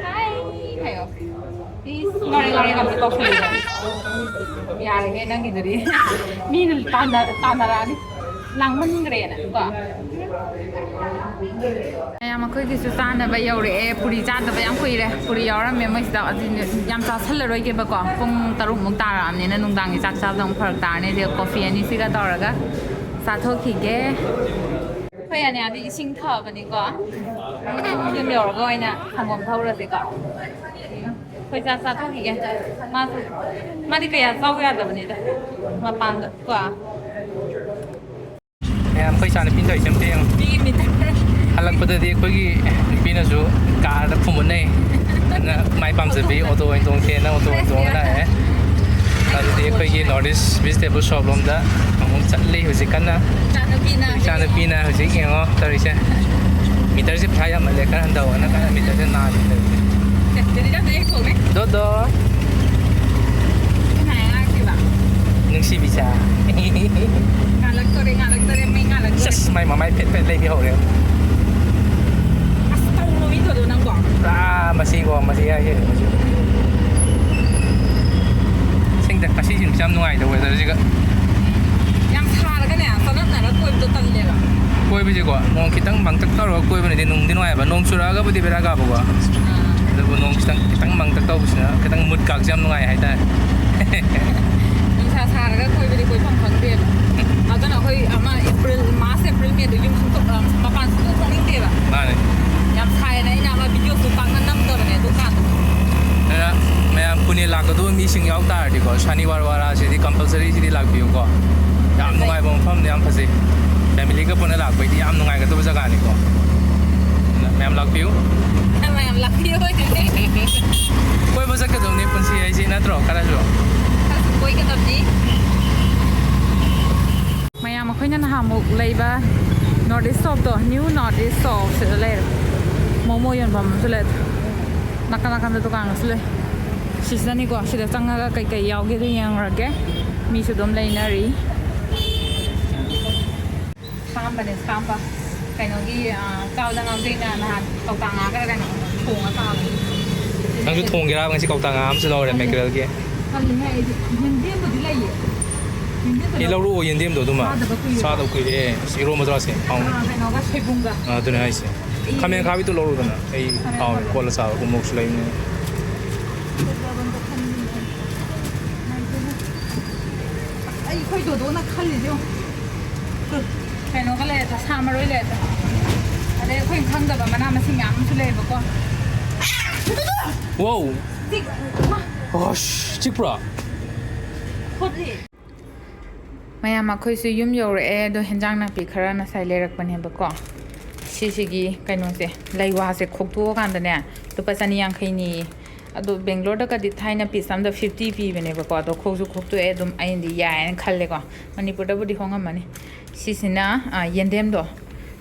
Hi ꯍꯥꯏꯌꯣ꯫ Please, ꯉꯥꯔꯤ ꯉꯥꯔꯤ ꯑꯝꯇ ꯇꯧꯁꯜꯂꯨ꯫ ꯌꯥꯔꯦꯍꯦ ꯅꯪꯒꯤꯗꯨꯗꯤ꯫ ꯃꯤꯅ ꯇꯥꯟꯅ-, ꯇꯥꯟꯅꯔꯛꯑꯅꯤ꯫ ꯂꯥꯡꯃꯟꯈ꯭ꯔꯦꯅ ꯀꯣ꯫ ꯃꯌꯥꯝ ꯑꯩꯈꯣꯏꯒꯤꯁꯨ ꯆꯥꯅꯕ ꯌꯧꯔꯛꯑꯦ꯫ ꯄꯨꯔꯤ ꯆꯥꯗꯕ ꯌꯥꯝ ꯀꯨꯏꯔꯦ꯫ ꯄꯨꯔꯤ ꯌꯥꯎꯔꯝꯃꯦ ꯃꯣꯏꯁꯤꯗ꯫ ꯑꯗꯨꯅꯦ ꯌꯥꯝ ꯆꯥꯁꯜꯂꯔꯣꯏꯒꯦꯕꯀꯣ꯫ ꯄꯨꯡ ꯇꯔꯨꯛꯃꯨꯛ ꯇꯥꯔꯛꯑꯕꯅꯤꯅ ꯅꯨꯡꯗꯥꯡꯒꯤ ꯆꯥꯛ ꯆꯥꯕꯗ ꯑꯃꯨꯛ ꯐꯔꯛ ꯇꯥꯔꯅꯤ꯫ ꯑꯗꯨꯒ coffee ꯑꯅꯤꯁꯤꯒ ꯇꯧꯔꯒ ꯆꯥꯊꯣꯛꯈꯤꯒꯦ꯫ ꯑꯩꯈꯣꯏ ꯑꯅꯤꯌꯥꯗꯤ ꯏꯁꯤꯡ ꯐꯕꯅꯤꯀꯣ꯫ ꯌꯨꯝ ꯌꯧꯔꯒ ꯑꯣꯏꯅ ꯁꯪꯒꯣꯝ ꯊꯛꯎꯔꯁꯤꯀꯣ꯫ ꯑꯩꯈꯣꯏ ꯆꯥꯛ ꯆꯥꯊꯣꯛꯈꯤꯒꯦ꯫ ꯃꯥꯁꯨ, ꯃꯥꯗꯤ ꯀꯌꯥ ꯆꯥꯎ ꯌꯥꯗꯕꯅꯤꯗ ꯃꯄꯥꯟꯗ ꯀꯣ꯫ ꯃꯌꯥꯝ ꯑꯩꯈꯣꯏ ꯏꯆꯥꯅꯨꯄꯤꯅ ꯇꯧꯔꯤꯁꯦ ꯑꯝꯇ ꯌꯦꯡꯉꯨ꯫ ꯃꯤꯒꯤ ꯃꯤꯇꯔ꯫ ꯍꯜꯂꯛꯄꯗꯗꯤ ꯑꯩꯈꯣꯏꯒꯤ ꯅꯨꯄꯤꯅꯁꯨ ꯀꯥꯔꯗ ꯐꯨꯝꯃꯨꯠꯅꯩ꯫ ꯑꯗꯨꯅ ꯃꯥꯏ ꯄꯥꯝꯖꯕꯤ ꯑꯣꯇꯣ ꯑꯣꯏꯅ ꯇꯣꯡꯁꯦꯅ ꯑꯣꯇꯣ ꯑꯣꯏꯅ ꯇꯣꯡꯉ ꯂꯥꯛꯑꯦ꯫ ꯑꯗꯨꯗꯤ ꯑꯩꯈꯣꯏꯒꯤ North East Vegetable Shop ꯂꯣꯝꯗ ꯑꯃꯨꯛ ꯆꯠꯂꯤ ꯍꯧꯖꯤꯛ ꯀꯟꯅ꯫ ꯏꯆꯥꯅꯨꯄꯤꯅ ꯏꯆꯥꯅꯨꯄꯤꯅ ꯍꯧꯖꯤꯛ ꯌꯦꯡꯉꯣ ꯇꯧꯔꯤꯁꯦ꯫ ꯃꯤꯇꯔꯁꯦ ꯄꯩꯁꯥ ꯌꯥꯝꯃꯜꯂꯦ, ꯈꯔ ꯍꯟꯊꯧꯑꯅ ꯀꯟꯅ ꯃꯤꯇꯔꯁꯦ ꯅꯥꯜꯂꯤ ꯇꯧꯔꯤꯁꯦ꯫ ꯑꯦ, ꯑꯗꯨꯗꯤ ꯅꯪ ꯑꯩ ꯊꯣꯛꯂꯦ꯫ ꯗꯣꯗꯣ꯫ ꯀꯅꯥ ꯉꯥꯏꯔꯛꯇꯣꯏꯕ? ꯅꯨꯡꯁꯤꯕꯤꯁꯦ꯫ ꯉꯥꯜꯂꯛꯇꯣꯔꯦ, ꯉꯥꯜꯂꯛꯇꯣꯔꯦ, ꯃꯩ ꯉꯥꯜꯂꯛꯇꯣꯔꯦ꯫ ꯁꯁ, ꯃꯥꯏ ꯃꯃꯥꯏ ꯐꯦꯠ ꯐꯦꯠ ꯂꯩꯕꯤ ꯍꯧꯔꯦ꯫ ꯑꯁ, ꯇꯧꯅꯨ ꯃꯤ ꯊꯣꯛꯂꯛꯑꯣ ꯅꯪꯕꯣ꯫ ꯄꯨꯔꯥ ꯃꯁꯤꯀꯣ, ꯃꯁꯤ ꯍꯥꯏꯁꯦ ꯃꯁꯤ꯫ ꯑꯁꯦꯡꯗ ꯉꯁꯤꯁꯤꯡꯁꯦ ꯌꯥꯝ ꯅꯨꯡꯉꯥꯏꯗ weatherꯁꯤꯒ꯫ ꯌꯥꯝ ꯁꯥꯔꯒꯅꯦ, ꯆꯅꯞꯅꯔ ꯀꯣꯏꯕꯗꯣ ꯇꯜꯂꯦꯕ꯫ ꯀꯣꯏꯕꯁꯦꯀꯣ, ꯅꯣꯡ ꯈꯤꯇꯪ ꯃꯪꯇꯛ ꯇꯧꯔꯒ ꯀꯣꯏꯕꯅꯗꯤ ꯅꯨꯡꯗꯤ ꯅꯨꯡꯉꯥꯏꯕ꯫ ꯅꯣꯡ ꯆꯨꯔꯛꯑꯒꯕꯨꯗꯤ ꯕꯦꯔꯥ ꯀꯥꯕꯀꯣ꯫ ꯑꯥ꯫ ꯑꯗꯨꯕꯨ ꯅꯣꯡ ꯈꯤꯇꯪ, ꯈꯤꯇꯪ ꯃꯪꯇꯛ ꯇꯧꯕꯁꯤꯅ ꯈꯤꯇꯪ mood ꯀꯥꯁꯦ ꯌꯥꯝ ꯅꯨꯡꯉꯥꯏ ꯍꯥꯏꯇꯥꯔꯦ꯫ ꯅꯨꯡꯁꯥ ꯁꯥꯔꯒ ꯀꯣꯏꯕꯗꯤ ꯀꯣꯏꯐꯝ ꯈꯪꯗꯦꯕ꯫ ꯑꯗꯨꯅ ꯑꯩꯈꯣꯏ ꯑꯃ April, March, April, Mayꯗꯣ ꯌꯨꯝ ꯁꯨꯡꯊꯣꯛ-, ꯑ, ꯃꯄꯥꯟ ꯁꯨꯡꯊꯣꯛ ꯊꯣꯛꯅꯤꯡꯗꯦꯕ꯫ ꯃꯥꯅꯦ꯫ ꯌꯥꯝ ꯁꯥꯏꯌꯦꯅ ꯑꯩꯅ ꯑꯃ videoꯁꯨ ꯄꯥꯛꯅ ꯅꯝꯗꯕꯅꯦ ꯑꯗꯨꯀꯥꯟꯗ꯫ ꯑꯗꯨꯅ ꯃꯌꯥꯝ ꯄꯨꯅꯦ ꯂꯥꯛꯀꯗꯧꯕ ꯃꯤꯁꯤꯡ ꯌꯥꯎ ꯇꯥꯔꯗꯤꯀꯣ, ꯁꯅꯤꯋꯥꯔ ꯋꯥꯔꯥꯁꯤꯗꯤ compulsory ꯁꯤꯗꯤ ꯂꯥꯛꯄꯤꯌꯨꯀꯣ꯫ ꯌꯥꯝ ꯅꯨꯡꯉꯥꯏꯕ ꯃꯐꯝꯅꯦ, ꯌꯥꯝ ꯐꯖꯩ꯫ Familyꯒ ꯄꯨꯟꯅ ꯂꯥꯛꯄꯩꯗꯤ ꯌꯥꯝ ꯅꯨꯡꯉꯥꯏꯒꯗꯕ ꯖꯒꯥꯅꯤꯀꯣ꯫ ꯑꯗꯨꯅ ꯃꯌꯥꯝ ꯂꯥꯛꯄꯤꯌꯨ꯫ ꯃꯌꯥꯝ ꯂꯥꯛꯄꯤꯌꯨ꯫ ꯀꯣꯏꯕ ꯆꯠꯀꯗꯕꯅꯤ ꯄꯨꯟꯁꯤ ꯍꯥꯏꯁꯤ ꯅꯠꯇ꯭ꯔꯣ? ꯈꯔꯁꯨ꯫ ꯈꯔꯁꯨ ꯀꯣꯏꯒꯗꯕꯅꯤ꯫ ꯃꯌꯥꯝ ꯑꯩꯈꯣꯏꯅ ꯅꯍꯥꯟꯃꯨꯛ ꯂꯩꯕ North East Shopꯇꯣ, New North East Shop ꯁꯤꯗ ꯂꯩꯔꯦ꯫ ꯃꯣꯃꯣ ꯌꯣꯟꯐꯝ ꯑꯃꯁꯨ ꯂꯩ꯫ ꯅꯥꯀꯟ ꯅꯥꯀꯟꯗ ꯗꯨꯀꯥꯟ ꯑꯃꯁꯨ ꯂꯩ꯫ ꯁꯤꯁꯤꯗꯅꯤꯀꯣ, ꯁꯤꯗ ꯆꯪꯉꯒ ꯀꯩꯀꯩ ꯌꯥꯎꯒꯦꯗꯣ ꯌꯦꯡꯉꯨꯔꯒꯦ꯫ ꯃꯤꯁꯨ ꯑꯗꯨꯝ ꯂꯩꯅꯔꯤ꯫ ꯁꯥꯝꯕꯅꯦ, ꯁꯥꯝꯕ꯫ ꯀꯩꯅꯣꯒꯤ, ꯑ, ꯀꯥꯎꯗ ꯉꯥꯎꯗꯩꯅ ꯅꯍꯥꯟ ꯀꯧꯇꯥ ꯉꯥꯒ ꯀꯩꯅꯣ ꯊꯣꯡꯉ ꯆꯥꯕꯅꯦ꯫ ꯅꯪꯁꯨ ꯊꯣꯡꯒꯦꯔꯥ? ꯉꯁꯤ ꯀꯧꯇꯥ ꯉꯥ ꯑꯃꯁꯨ ꯂꯧꯔꯦ, ꯃꯦꯀꯔꯦꯜꯒꯤ꯫ ꯈꯜꯂꯤꯅꯦ ꯑꯩꯗꯤ꯫ ꯌꯦꯟꯗꯦꯝꯕꯨꯗꯤ ꯂꯩꯌꯦ꯫ ꯌꯦꯟꯗꯦꯝꯗꯣ ꯑꯦ, ꯂꯧꯔꯛꯑꯣ, ꯌꯦꯟꯗꯦꯝꯗꯣ ꯑꯗꯨꯃ꯫ ꯆꯥꯗꯕ ꯀꯨꯏꯔꯦ꯫ ꯆꯥꯗꯕ ꯀꯨꯏꯔꯦ꯫ ꯑꯁ, ꯏꯔꯣꯝꯕ ꯆꯥꯁꯦ꯫ ꯍꯥꯎꯅꯤ꯫ ꯑ, ꯀꯩꯅꯣꯒ ꯁꯣꯏꯕꯨꯝꯒ꯫ ꯑ, ꯑꯗꯨꯅꯦ ꯍꯥꯏꯁꯦ꯫ ꯈꯥꯃꯦꯟ ꯑꯈꯥꯕꯤꯗꯣ ꯂꯧꯔꯛꯎꯗꯅ꯫ ꯑꯩ ꯈꯥꯃꯦꯟ ꯍꯥꯎꯋꯦ, ꯑꯈꯥꯕꯤ꯫ ꯀꯣꯠꯂ ꯆꯥꯕ ꯎꯃꯣꯔꯣꯛꯁꯨ ꯂꯩꯕꯅꯤꯅ꯫ ꯑꯩ ꯑꯩꯈꯣꯏ ꯗꯣꯗꯣꯅ ꯈꯜꯂꯤꯁꯦ ꯌꯦꯡꯉꯨ꯫ ꯀꯩꯅꯣꯒ ꯂꯩꯔꯦ, ꯁꯥ ꯃꯔꯣꯏ ꯂꯩꯔꯦ꯫ ꯑꯗꯩ ꯑꯩꯈꯣꯏꯅ ꯈꯪꯗꯕ ꯃꯅꯥ ꯃꯁꯤꯡ ꯃꯌꯥꯝ ꯑꯃꯁꯨ ꯂꯩꯌꯦꯕꯀꯣ꯫ ꯋꯥꯎ! ꯆꯤꯛ-, ꯃꯥ! ꯑꯁ, ꯆꯤꯛꯄ꯭ꯔꯣ? ꯈꯣꯠꯂꯤ꯫ ꯃꯌꯥꯝ, ꯑꯩꯈꯣꯏꯁꯨ ꯌꯨꯝ ꯌꯧꯔꯛꯑꯦ꯫ ꯑꯗꯣ ꯍꯦꯟꯖꯥꯡ ꯅꯥꯄꯤ ꯈꯔ ꯉꯁꯥꯏ ꯂꯩꯔꯛꯄꯅꯦꯕꯀꯣ꯫ ꯁꯤꯁꯤꯒꯤ ꯀꯩꯅꯣꯁꯦ, ꯂꯩꯋꯥꯁꯦ ꯈꯣꯛꯇꯣꯛꯑꯀꯥꯟꯗꯅꯦ, ꯂꯨꯄꯥ ꯆꯅꯤ ꯌꯥꯡꯈꯩꯅꯤ꯫ ꯑꯗꯣ ꯕꯦꯡꯒ꯭ꯂꯣꯔꯗꯒꯗꯤ ꯊꯥꯏꯅ ꯄꯤꯁ ꯑꯃꯗ ꯐꯤꯐꯇꯤ ꯄꯤꯕꯅꯦꯕꯀꯣ꯫ ꯑꯗꯣ ꯈꯣꯛꯁꯨ ꯈꯣꯛꯇꯣꯛꯑꯦ, ꯑꯗꯨꯝ ꯑꯩꯅꯗꯤ ꯌꯥꯏꯌꯦꯅ ꯈꯜꯂꯦꯀꯣ꯫ ꯃꯅꯤꯄꯨꯔꯗꯕꯨꯗꯤ ꯍꯣꯡꯉꯝꯃꯅꯤ꯫ ꯁꯤꯁꯤꯅ, ꯑ, ꯌꯦꯟꯗꯦꯝꯗꯣ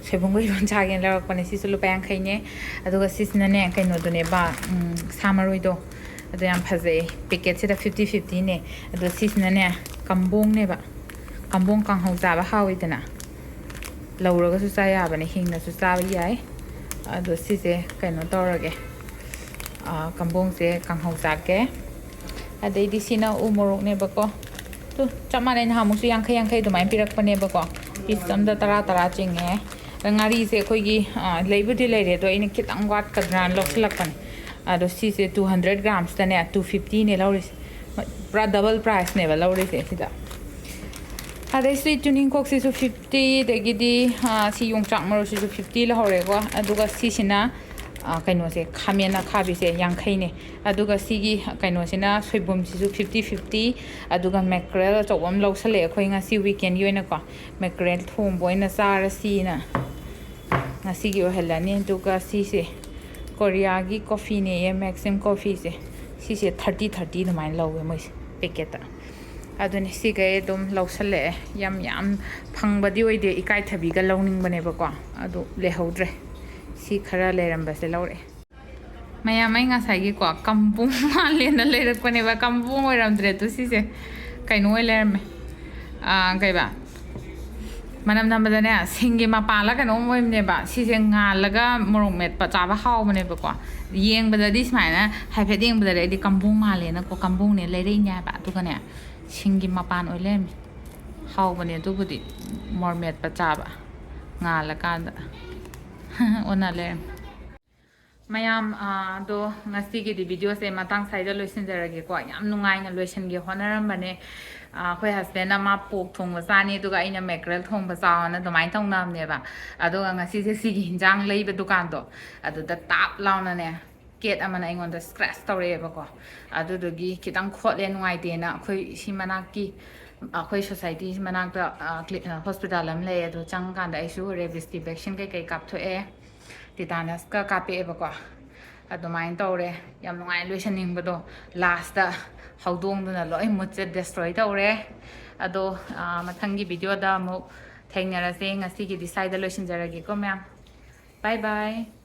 ꯁꯣꯏꯕꯨꯝꯒ ꯏꯔꯣꯟ ꯆꯥꯒꯦꯅ ꯂꯧꯔꯛꯄꯅꯦ꯫ ꯁꯤꯁꯨ ꯂꯨꯄꯥ ꯌꯥꯡꯈꯩꯅꯦ꯫ ꯑꯗꯨꯒ ꯁꯤꯁꯤꯅꯅꯦ, ꯀꯩꯅꯣꯗꯨꯅꯦꯕ, ꯎꯝ, ꯁꯥ ꯃꯔꯣꯏꯗꯣ꯫ ꯑꯗꯣ ꯌꯥꯝ ꯐꯖꯩ꯫ ꯄꯦꯀꯦꯠꯁꯤꯗ ꯐꯤꯐꯇꯤ ꯐꯤꯐꯇꯤꯅꯦ꯫ ꯑꯗꯣ ꯁꯤꯁꯤꯅꯅꯦ, ꯀꯝꯕꯣꯡꯅꯦꯕ꯫ ꯀꯝꯕꯣꯡ ꯀꯥꯡꯍꯧ ꯆꯥꯕ ꯍꯥꯎꯋꯤꯗꯅ꯫ ꯂꯧꯔꯒꯁꯨ ꯆꯥ ꯌꯥꯕꯅꯦ, ꯍꯤꯡꯅꯁꯨ ꯆꯥꯕ ꯌꯥꯏ꯫ ꯑꯗꯣ ꯁꯤꯁꯦ ꯀꯩꯅꯣ ꯇꯧꯔꯒꯦ꯫ ꯑ, ꯀꯝꯕꯣꯡꯁꯦ ꯀꯥꯡꯍꯧ ꯆꯥꯒꯦ꯫ ꯑꯗꯩꯗꯤ ꯁꯤꯅ ꯎ ꯃꯣꯔꯣꯛꯅꯦꯕꯀꯣ꯫ ꯇꯨ, ꯆꯞ ꯃꯥꯟꯅꯩ, ꯅꯍꯥꯟꯃꯨꯛꯁꯨ ꯌꯥꯡꯈꯩ ꯌꯥꯡꯈꯩ ꯑꯗꯨꯃꯥꯏꯅ ꯄꯤꯔꯛꯄꯅꯦꯕꯀꯣ꯫ ꯄꯤꯁ ꯑꯝꯗ ꯇꯔꯥ ꯇꯔꯥ ꯆꯤꯡꯉꯦ꯫ ꯑꯗ ꯉꯥꯔꯤꯁꯦ ꯑꯩꯈꯣꯏꯒꯤ, ꯑ, ꯂꯩꯕꯨꯗꯤ ꯂꯩꯔꯦ, ꯑꯗꯣ ꯑꯩꯅ ꯈꯤꯇꯪ ꯋꯥꯠꯀꯗ꯭ꯔꯥꯅ ꯂꯧꯁꯤꯜꯂꯛꯄꯅꯦ꯫ ꯑꯗꯣ ꯁꯤꯁꯦ ꯇꯨ ꯍꯟꯗ꯭ꯔꯦꯠ ꯒ꯭ꯔꯥꯝꯁꯇꯅꯦ, ꯇꯨ ꯐꯤꯐꯇꯤꯅꯦ ꯂꯧꯔꯤꯁꯦ꯫ ꯄꯨꯔꯥ ꯗꯕꯜ ꯄ꯭ꯔꯥꯏꯁꯅꯦꯕ ꯂꯧꯔꯤꯁꯦ ꯁꯤꯗ꯫ ꯑꯗꯩ ꯁꯤ ꯇꯨꯅꯤꯡꯈꯣꯛꯁꯤꯁꯨ ꯐꯤꯐꯇꯤ, ꯑꯗꯒꯤꯗꯤ, ꯑ, ꯁꯤ ꯌꯣꯡꯆꯥꯛ ꯃꯔꯨꯁꯤꯁꯨ ꯐꯤꯐꯇꯤ ꯂꯧꯍꯧꯔꯦꯀꯣ꯫ ꯑꯗꯨꯒ ꯁꯤꯁꯤꯅ, ꯑ, ꯀꯩꯅꯣꯁꯦ, ꯈꯥꯃꯦꯟ ꯑꯈꯥꯕꯤꯁꯦ ꯌꯥꯡꯈꯩꯅꯦ꯫ ꯑꯗꯨꯒ ꯁꯤꯒꯤ ꯀꯩꯅꯣꯁꯤꯅ, ꯁꯣꯏꯕꯨꯝꯁꯤꯁꯨ ꯐꯤꯐꯇꯤ ꯐꯤꯐꯇꯤ꯫ ꯑꯗꯨꯒ ꯃꯦꯀ꯭ꯔꯦꯜ ꯑꯆꯧꯕ ꯑꯃ ꯂꯧꯁꯜꯂꯛꯑꯦ ꯑꯩꯈꯣꯏ ꯉꯁꯤ ꯋꯤꯀꯦꯟꯒꯤ ꯑꯣꯏꯅꯀꯣ꯫ ꯃꯦꯀ꯭ꯔꯦꯜ ꯊꯣꯡꯕ ꯑꯣꯏꯅ ꯆꯥꯔꯁꯤꯅ ꯉꯁꯤꯒꯤ ꯑꯣꯏꯍꯜꯂꯅꯤ꯫ ꯑꯗꯨꯒ ꯁꯤꯁꯦ ꯀꯣꯔꯤꯌꯥꯒꯤ ꯀꯣꯐꯤꯅꯦꯌꯦ, ꯃꯦꯛꯁꯤꯝ ꯀꯣꯐꯤꯁꯦ꯫ ꯁꯤꯁꯦ ꯊꯥꯔꯇꯤ ꯊꯥꯔꯇꯤ ꯑꯗꯨꯃꯥꯏꯅ ꯂꯧꯋꯦ ꯃꯣꯏꯁꯦ ꯄꯦꯀꯦꯠꯇ꯫ ꯑꯗꯨꯅꯦ ꯁꯤꯈꯩ ꯑꯗꯨꯝ ꯂꯧꯁꯜꯂꯛꯑꯦ꯫ ꯌꯥꯝ ꯌꯥꯝ ꯐꯪꯕꯗꯤ ꯑꯣꯏꯗꯦ, ꯏꯀꯥꯏꯊꯕꯤꯒ ꯂꯧꯅꯤꯡꯕꯅꯦꯕꯀꯣ, ꯑꯗꯨ ꯂꯩꯍꯧꯗ꯭ꯔꯦ꯫ ꯁꯤ ꯈꯔ ꯂꯩꯔꯝꯕꯁꯦ ꯂꯧꯔꯛꯑꯦ꯫ ꯃꯌꯥꯝ, ꯑꯩ ꯉꯁꯥꯏꯒꯤꯀꯣ ꯀꯝꯕꯨꯡ ꯃꯥꯜꯂꯦꯅ ꯂꯩꯔꯛꯄꯅꯦꯕ, ꯀꯝꯕꯨꯡ ꯑꯣꯏꯔꯝꯗ꯭ꯔꯦ꯫ ꯑꯗꯨ ꯁꯤꯁꯦ ꯀꯩꯅꯣ ꯑꯣꯏ ꯂꯩꯔꯝꯃꯦ꯫ ꯑꯥ, ꯀꯩꯕ? ꯃꯅꯝ ꯅꯝꯕꯗꯅꯦ, ꯁꯤꯡꯒꯤ ꯃꯄꯥꯜꯂ ꯀꯩꯅꯣꯝ ꯑꯣꯏꯕꯅꯦꯕ꯫ ꯁꯤꯁꯦ ꯉꯥꯜꯂꯒ ꯃꯣꯔꯣꯛ ꯃꯦꯠꯄ ꯆꯥꯕ ꯍꯥꯎꯕꯅꯦꯕꯀꯣ꯫ ꯌꯦꯡꯕꯗꯗꯤ ꯁꯨꯃꯥꯏꯅ ꯍꯥꯏꯐꯦꯠ ꯌꯦꯡꯕꯗꯗꯤ ꯑꯩꯗꯤ ꯀꯝꯕꯨꯡ ꯃꯥꯜꯂꯦꯅꯀꯣ, ꯀꯝꯕꯨꯡꯅꯦ ꯂꯩꯔꯛꯏꯅꯦ ꯍꯥꯏꯕ꯫ ꯑꯗꯨꯒꯅꯦ, ꯁꯤꯡꯒꯤ ꯃꯄꯥꯟ ꯑꯣꯏ ꯂꯩꯔꯝꯃꯦ꯫ ꯍꯥꯎꯕꯅꯦ ꯑꯗꯨꯕꯨꯗꯤ, ꯃꯣꯔꯣꯛ ꯃꯦꯠꯄ ꯆꯥꯕ ꯉꯥꯜꯂꯀꯥꯟꯗ꯫ ꯑꯣꯟꯅ ꯂꯩꯔꯝꯃꯦ꯫ ꯃꯌꯥꯝ, ꯑꯥ, ꯑꯗꯣ ꯉꯁꯤꯒꯤꯗꯤ ꯚꯤꯗꯤꯑꯣꯁꯦ ꯃꯇꯥꯡ ꯁ꯭ꯋꯥꯏꯗ ꯂꯣꯏꯁꯤꯟꯖꯔꯒꯦꯀꯣ꯫ ꯌꯥꯝ ꯅꯨꯡꯉꯥꯏꯅ ꯂꯣꯏꯁꯤꯟꯒꯦ ꯍꯣꯠꯅꯔꯝꯕꯅꯦ꯫ ꯑꯥ, ꯑꯩꯈꯣꯏ ꯍꯁꯕꯦꯟꯅ ꯃꯥ ꯄꯣꯛ ꯊꯣꯡꯕ ꯆꯥꯅꯤ, ꯑꯗꯨꯒ ꯑꯩꯅ ꯃꯦꯀ꯭ꯔꯦꯜ ꯊꯣꯡꯕ ꯆꯥꯎꯅ ꯑꯗꯨꯃꯥꯏꯅ ꯇꯧꯅꯕꯅꯦꯕ꯫ ꯑꯗꯨꯒ ꯉꯁꯤꯁꯦ ꯁꯤꯒꯤ ꯍꯤꯟꯖꯥꯡ ꯂꯩꯕ ꯗꯨꯀꯥꯟꯗꯣ, ꯑꯗꯨꯗ ꯇꯥꯞ ꯂꯥꯎꯅꯅꯦ, ꯀꯦꯠ ꯑꯃꯅ ꯑꯩꯉꯣꯟꯗ ꯁ꯭ꯀ꯭ꯔꯦꯆ ꯇꯧꯔꯛꯑꯦꯕꯀꯣ꯫ ꯑꯗꯨꯗꯨꯒꯤ ꯈꯤꯇꯪ ꯈꯣꯠꯂꯦ, ꯅꯨꯡꯉꯥꯏꯇꯦꯅ ꯑꯩꯈꯣꯏ ꯁꯤ ꯃꯅꯥꯛꯀꯤ, ꯑꯩꯈꯣꯏ ꯁꯣꯁꯥꯏꯇꯤ ꯃꯅꯥꯛꯇ, ꯑꯥ, ꯀ꯭ꯂꯤ-, ꯑꯥ, ꯍꯣꯁꯄꯤꯇꯥꯜ ꯑꯃ ꯂꯩ꯫ ꯑꯗꯨ ꯆꯪꯀꯥꯟꯗ ꯑꯩꯁꯨ ꯔꯦꯕꯤꯁꯀꯤ ꯚꯦꯛꯁꯤꯟ ꯀꯩꯀꯩ ꯀꯥꯞꯊꯣꯛꯑꯦ꯫ ꯇꯤꯇꯥꯅꯁꯀ ꯀꯥꯞꯄꯛꯑꯦꯕꯀꯣ꯫ ꯑꯗꯨꯃꯥꯏꯅ ꯇꯧꯔꯦ꯫ ꯌꯥꯝ ꯅꯨꯡꯉꯥꯏ ꯂꯣꯏꯁꯟꯅꯤꯡꯕꯗꯣ꯫ ꯂꯥꯁꯇ ꯍꯧꯗꯣꯡꯗꯨꯅ ꯂꯣꯏ ꯃꯨꯠꯁꯦ ꯗꯦꯁꯇ꯭ꯔꯣꯏ ꯇꯧꯔꯦ꯫ ꯑꯗꯣ, ꯑꯥ, ꯃꯊꯪꯒꯤ ꯚꯤꯗꯤꯑꯣꯗ ꯑꯃꯨꯛ ꯊꯦꯡꯅꯔꯁꯦ꯫ ꯉꯁꯤꯒꯤꯗꯤ ꯁ꯭ꯋꯥꯏꯗ ꯂꯣꯏꯁꯤꯟꯖꯔꯒꯦꯀꯣ, ꯃꯌꯥꯝ꯫ ꯕꯥꯏ ꯕꯥꯏ꯫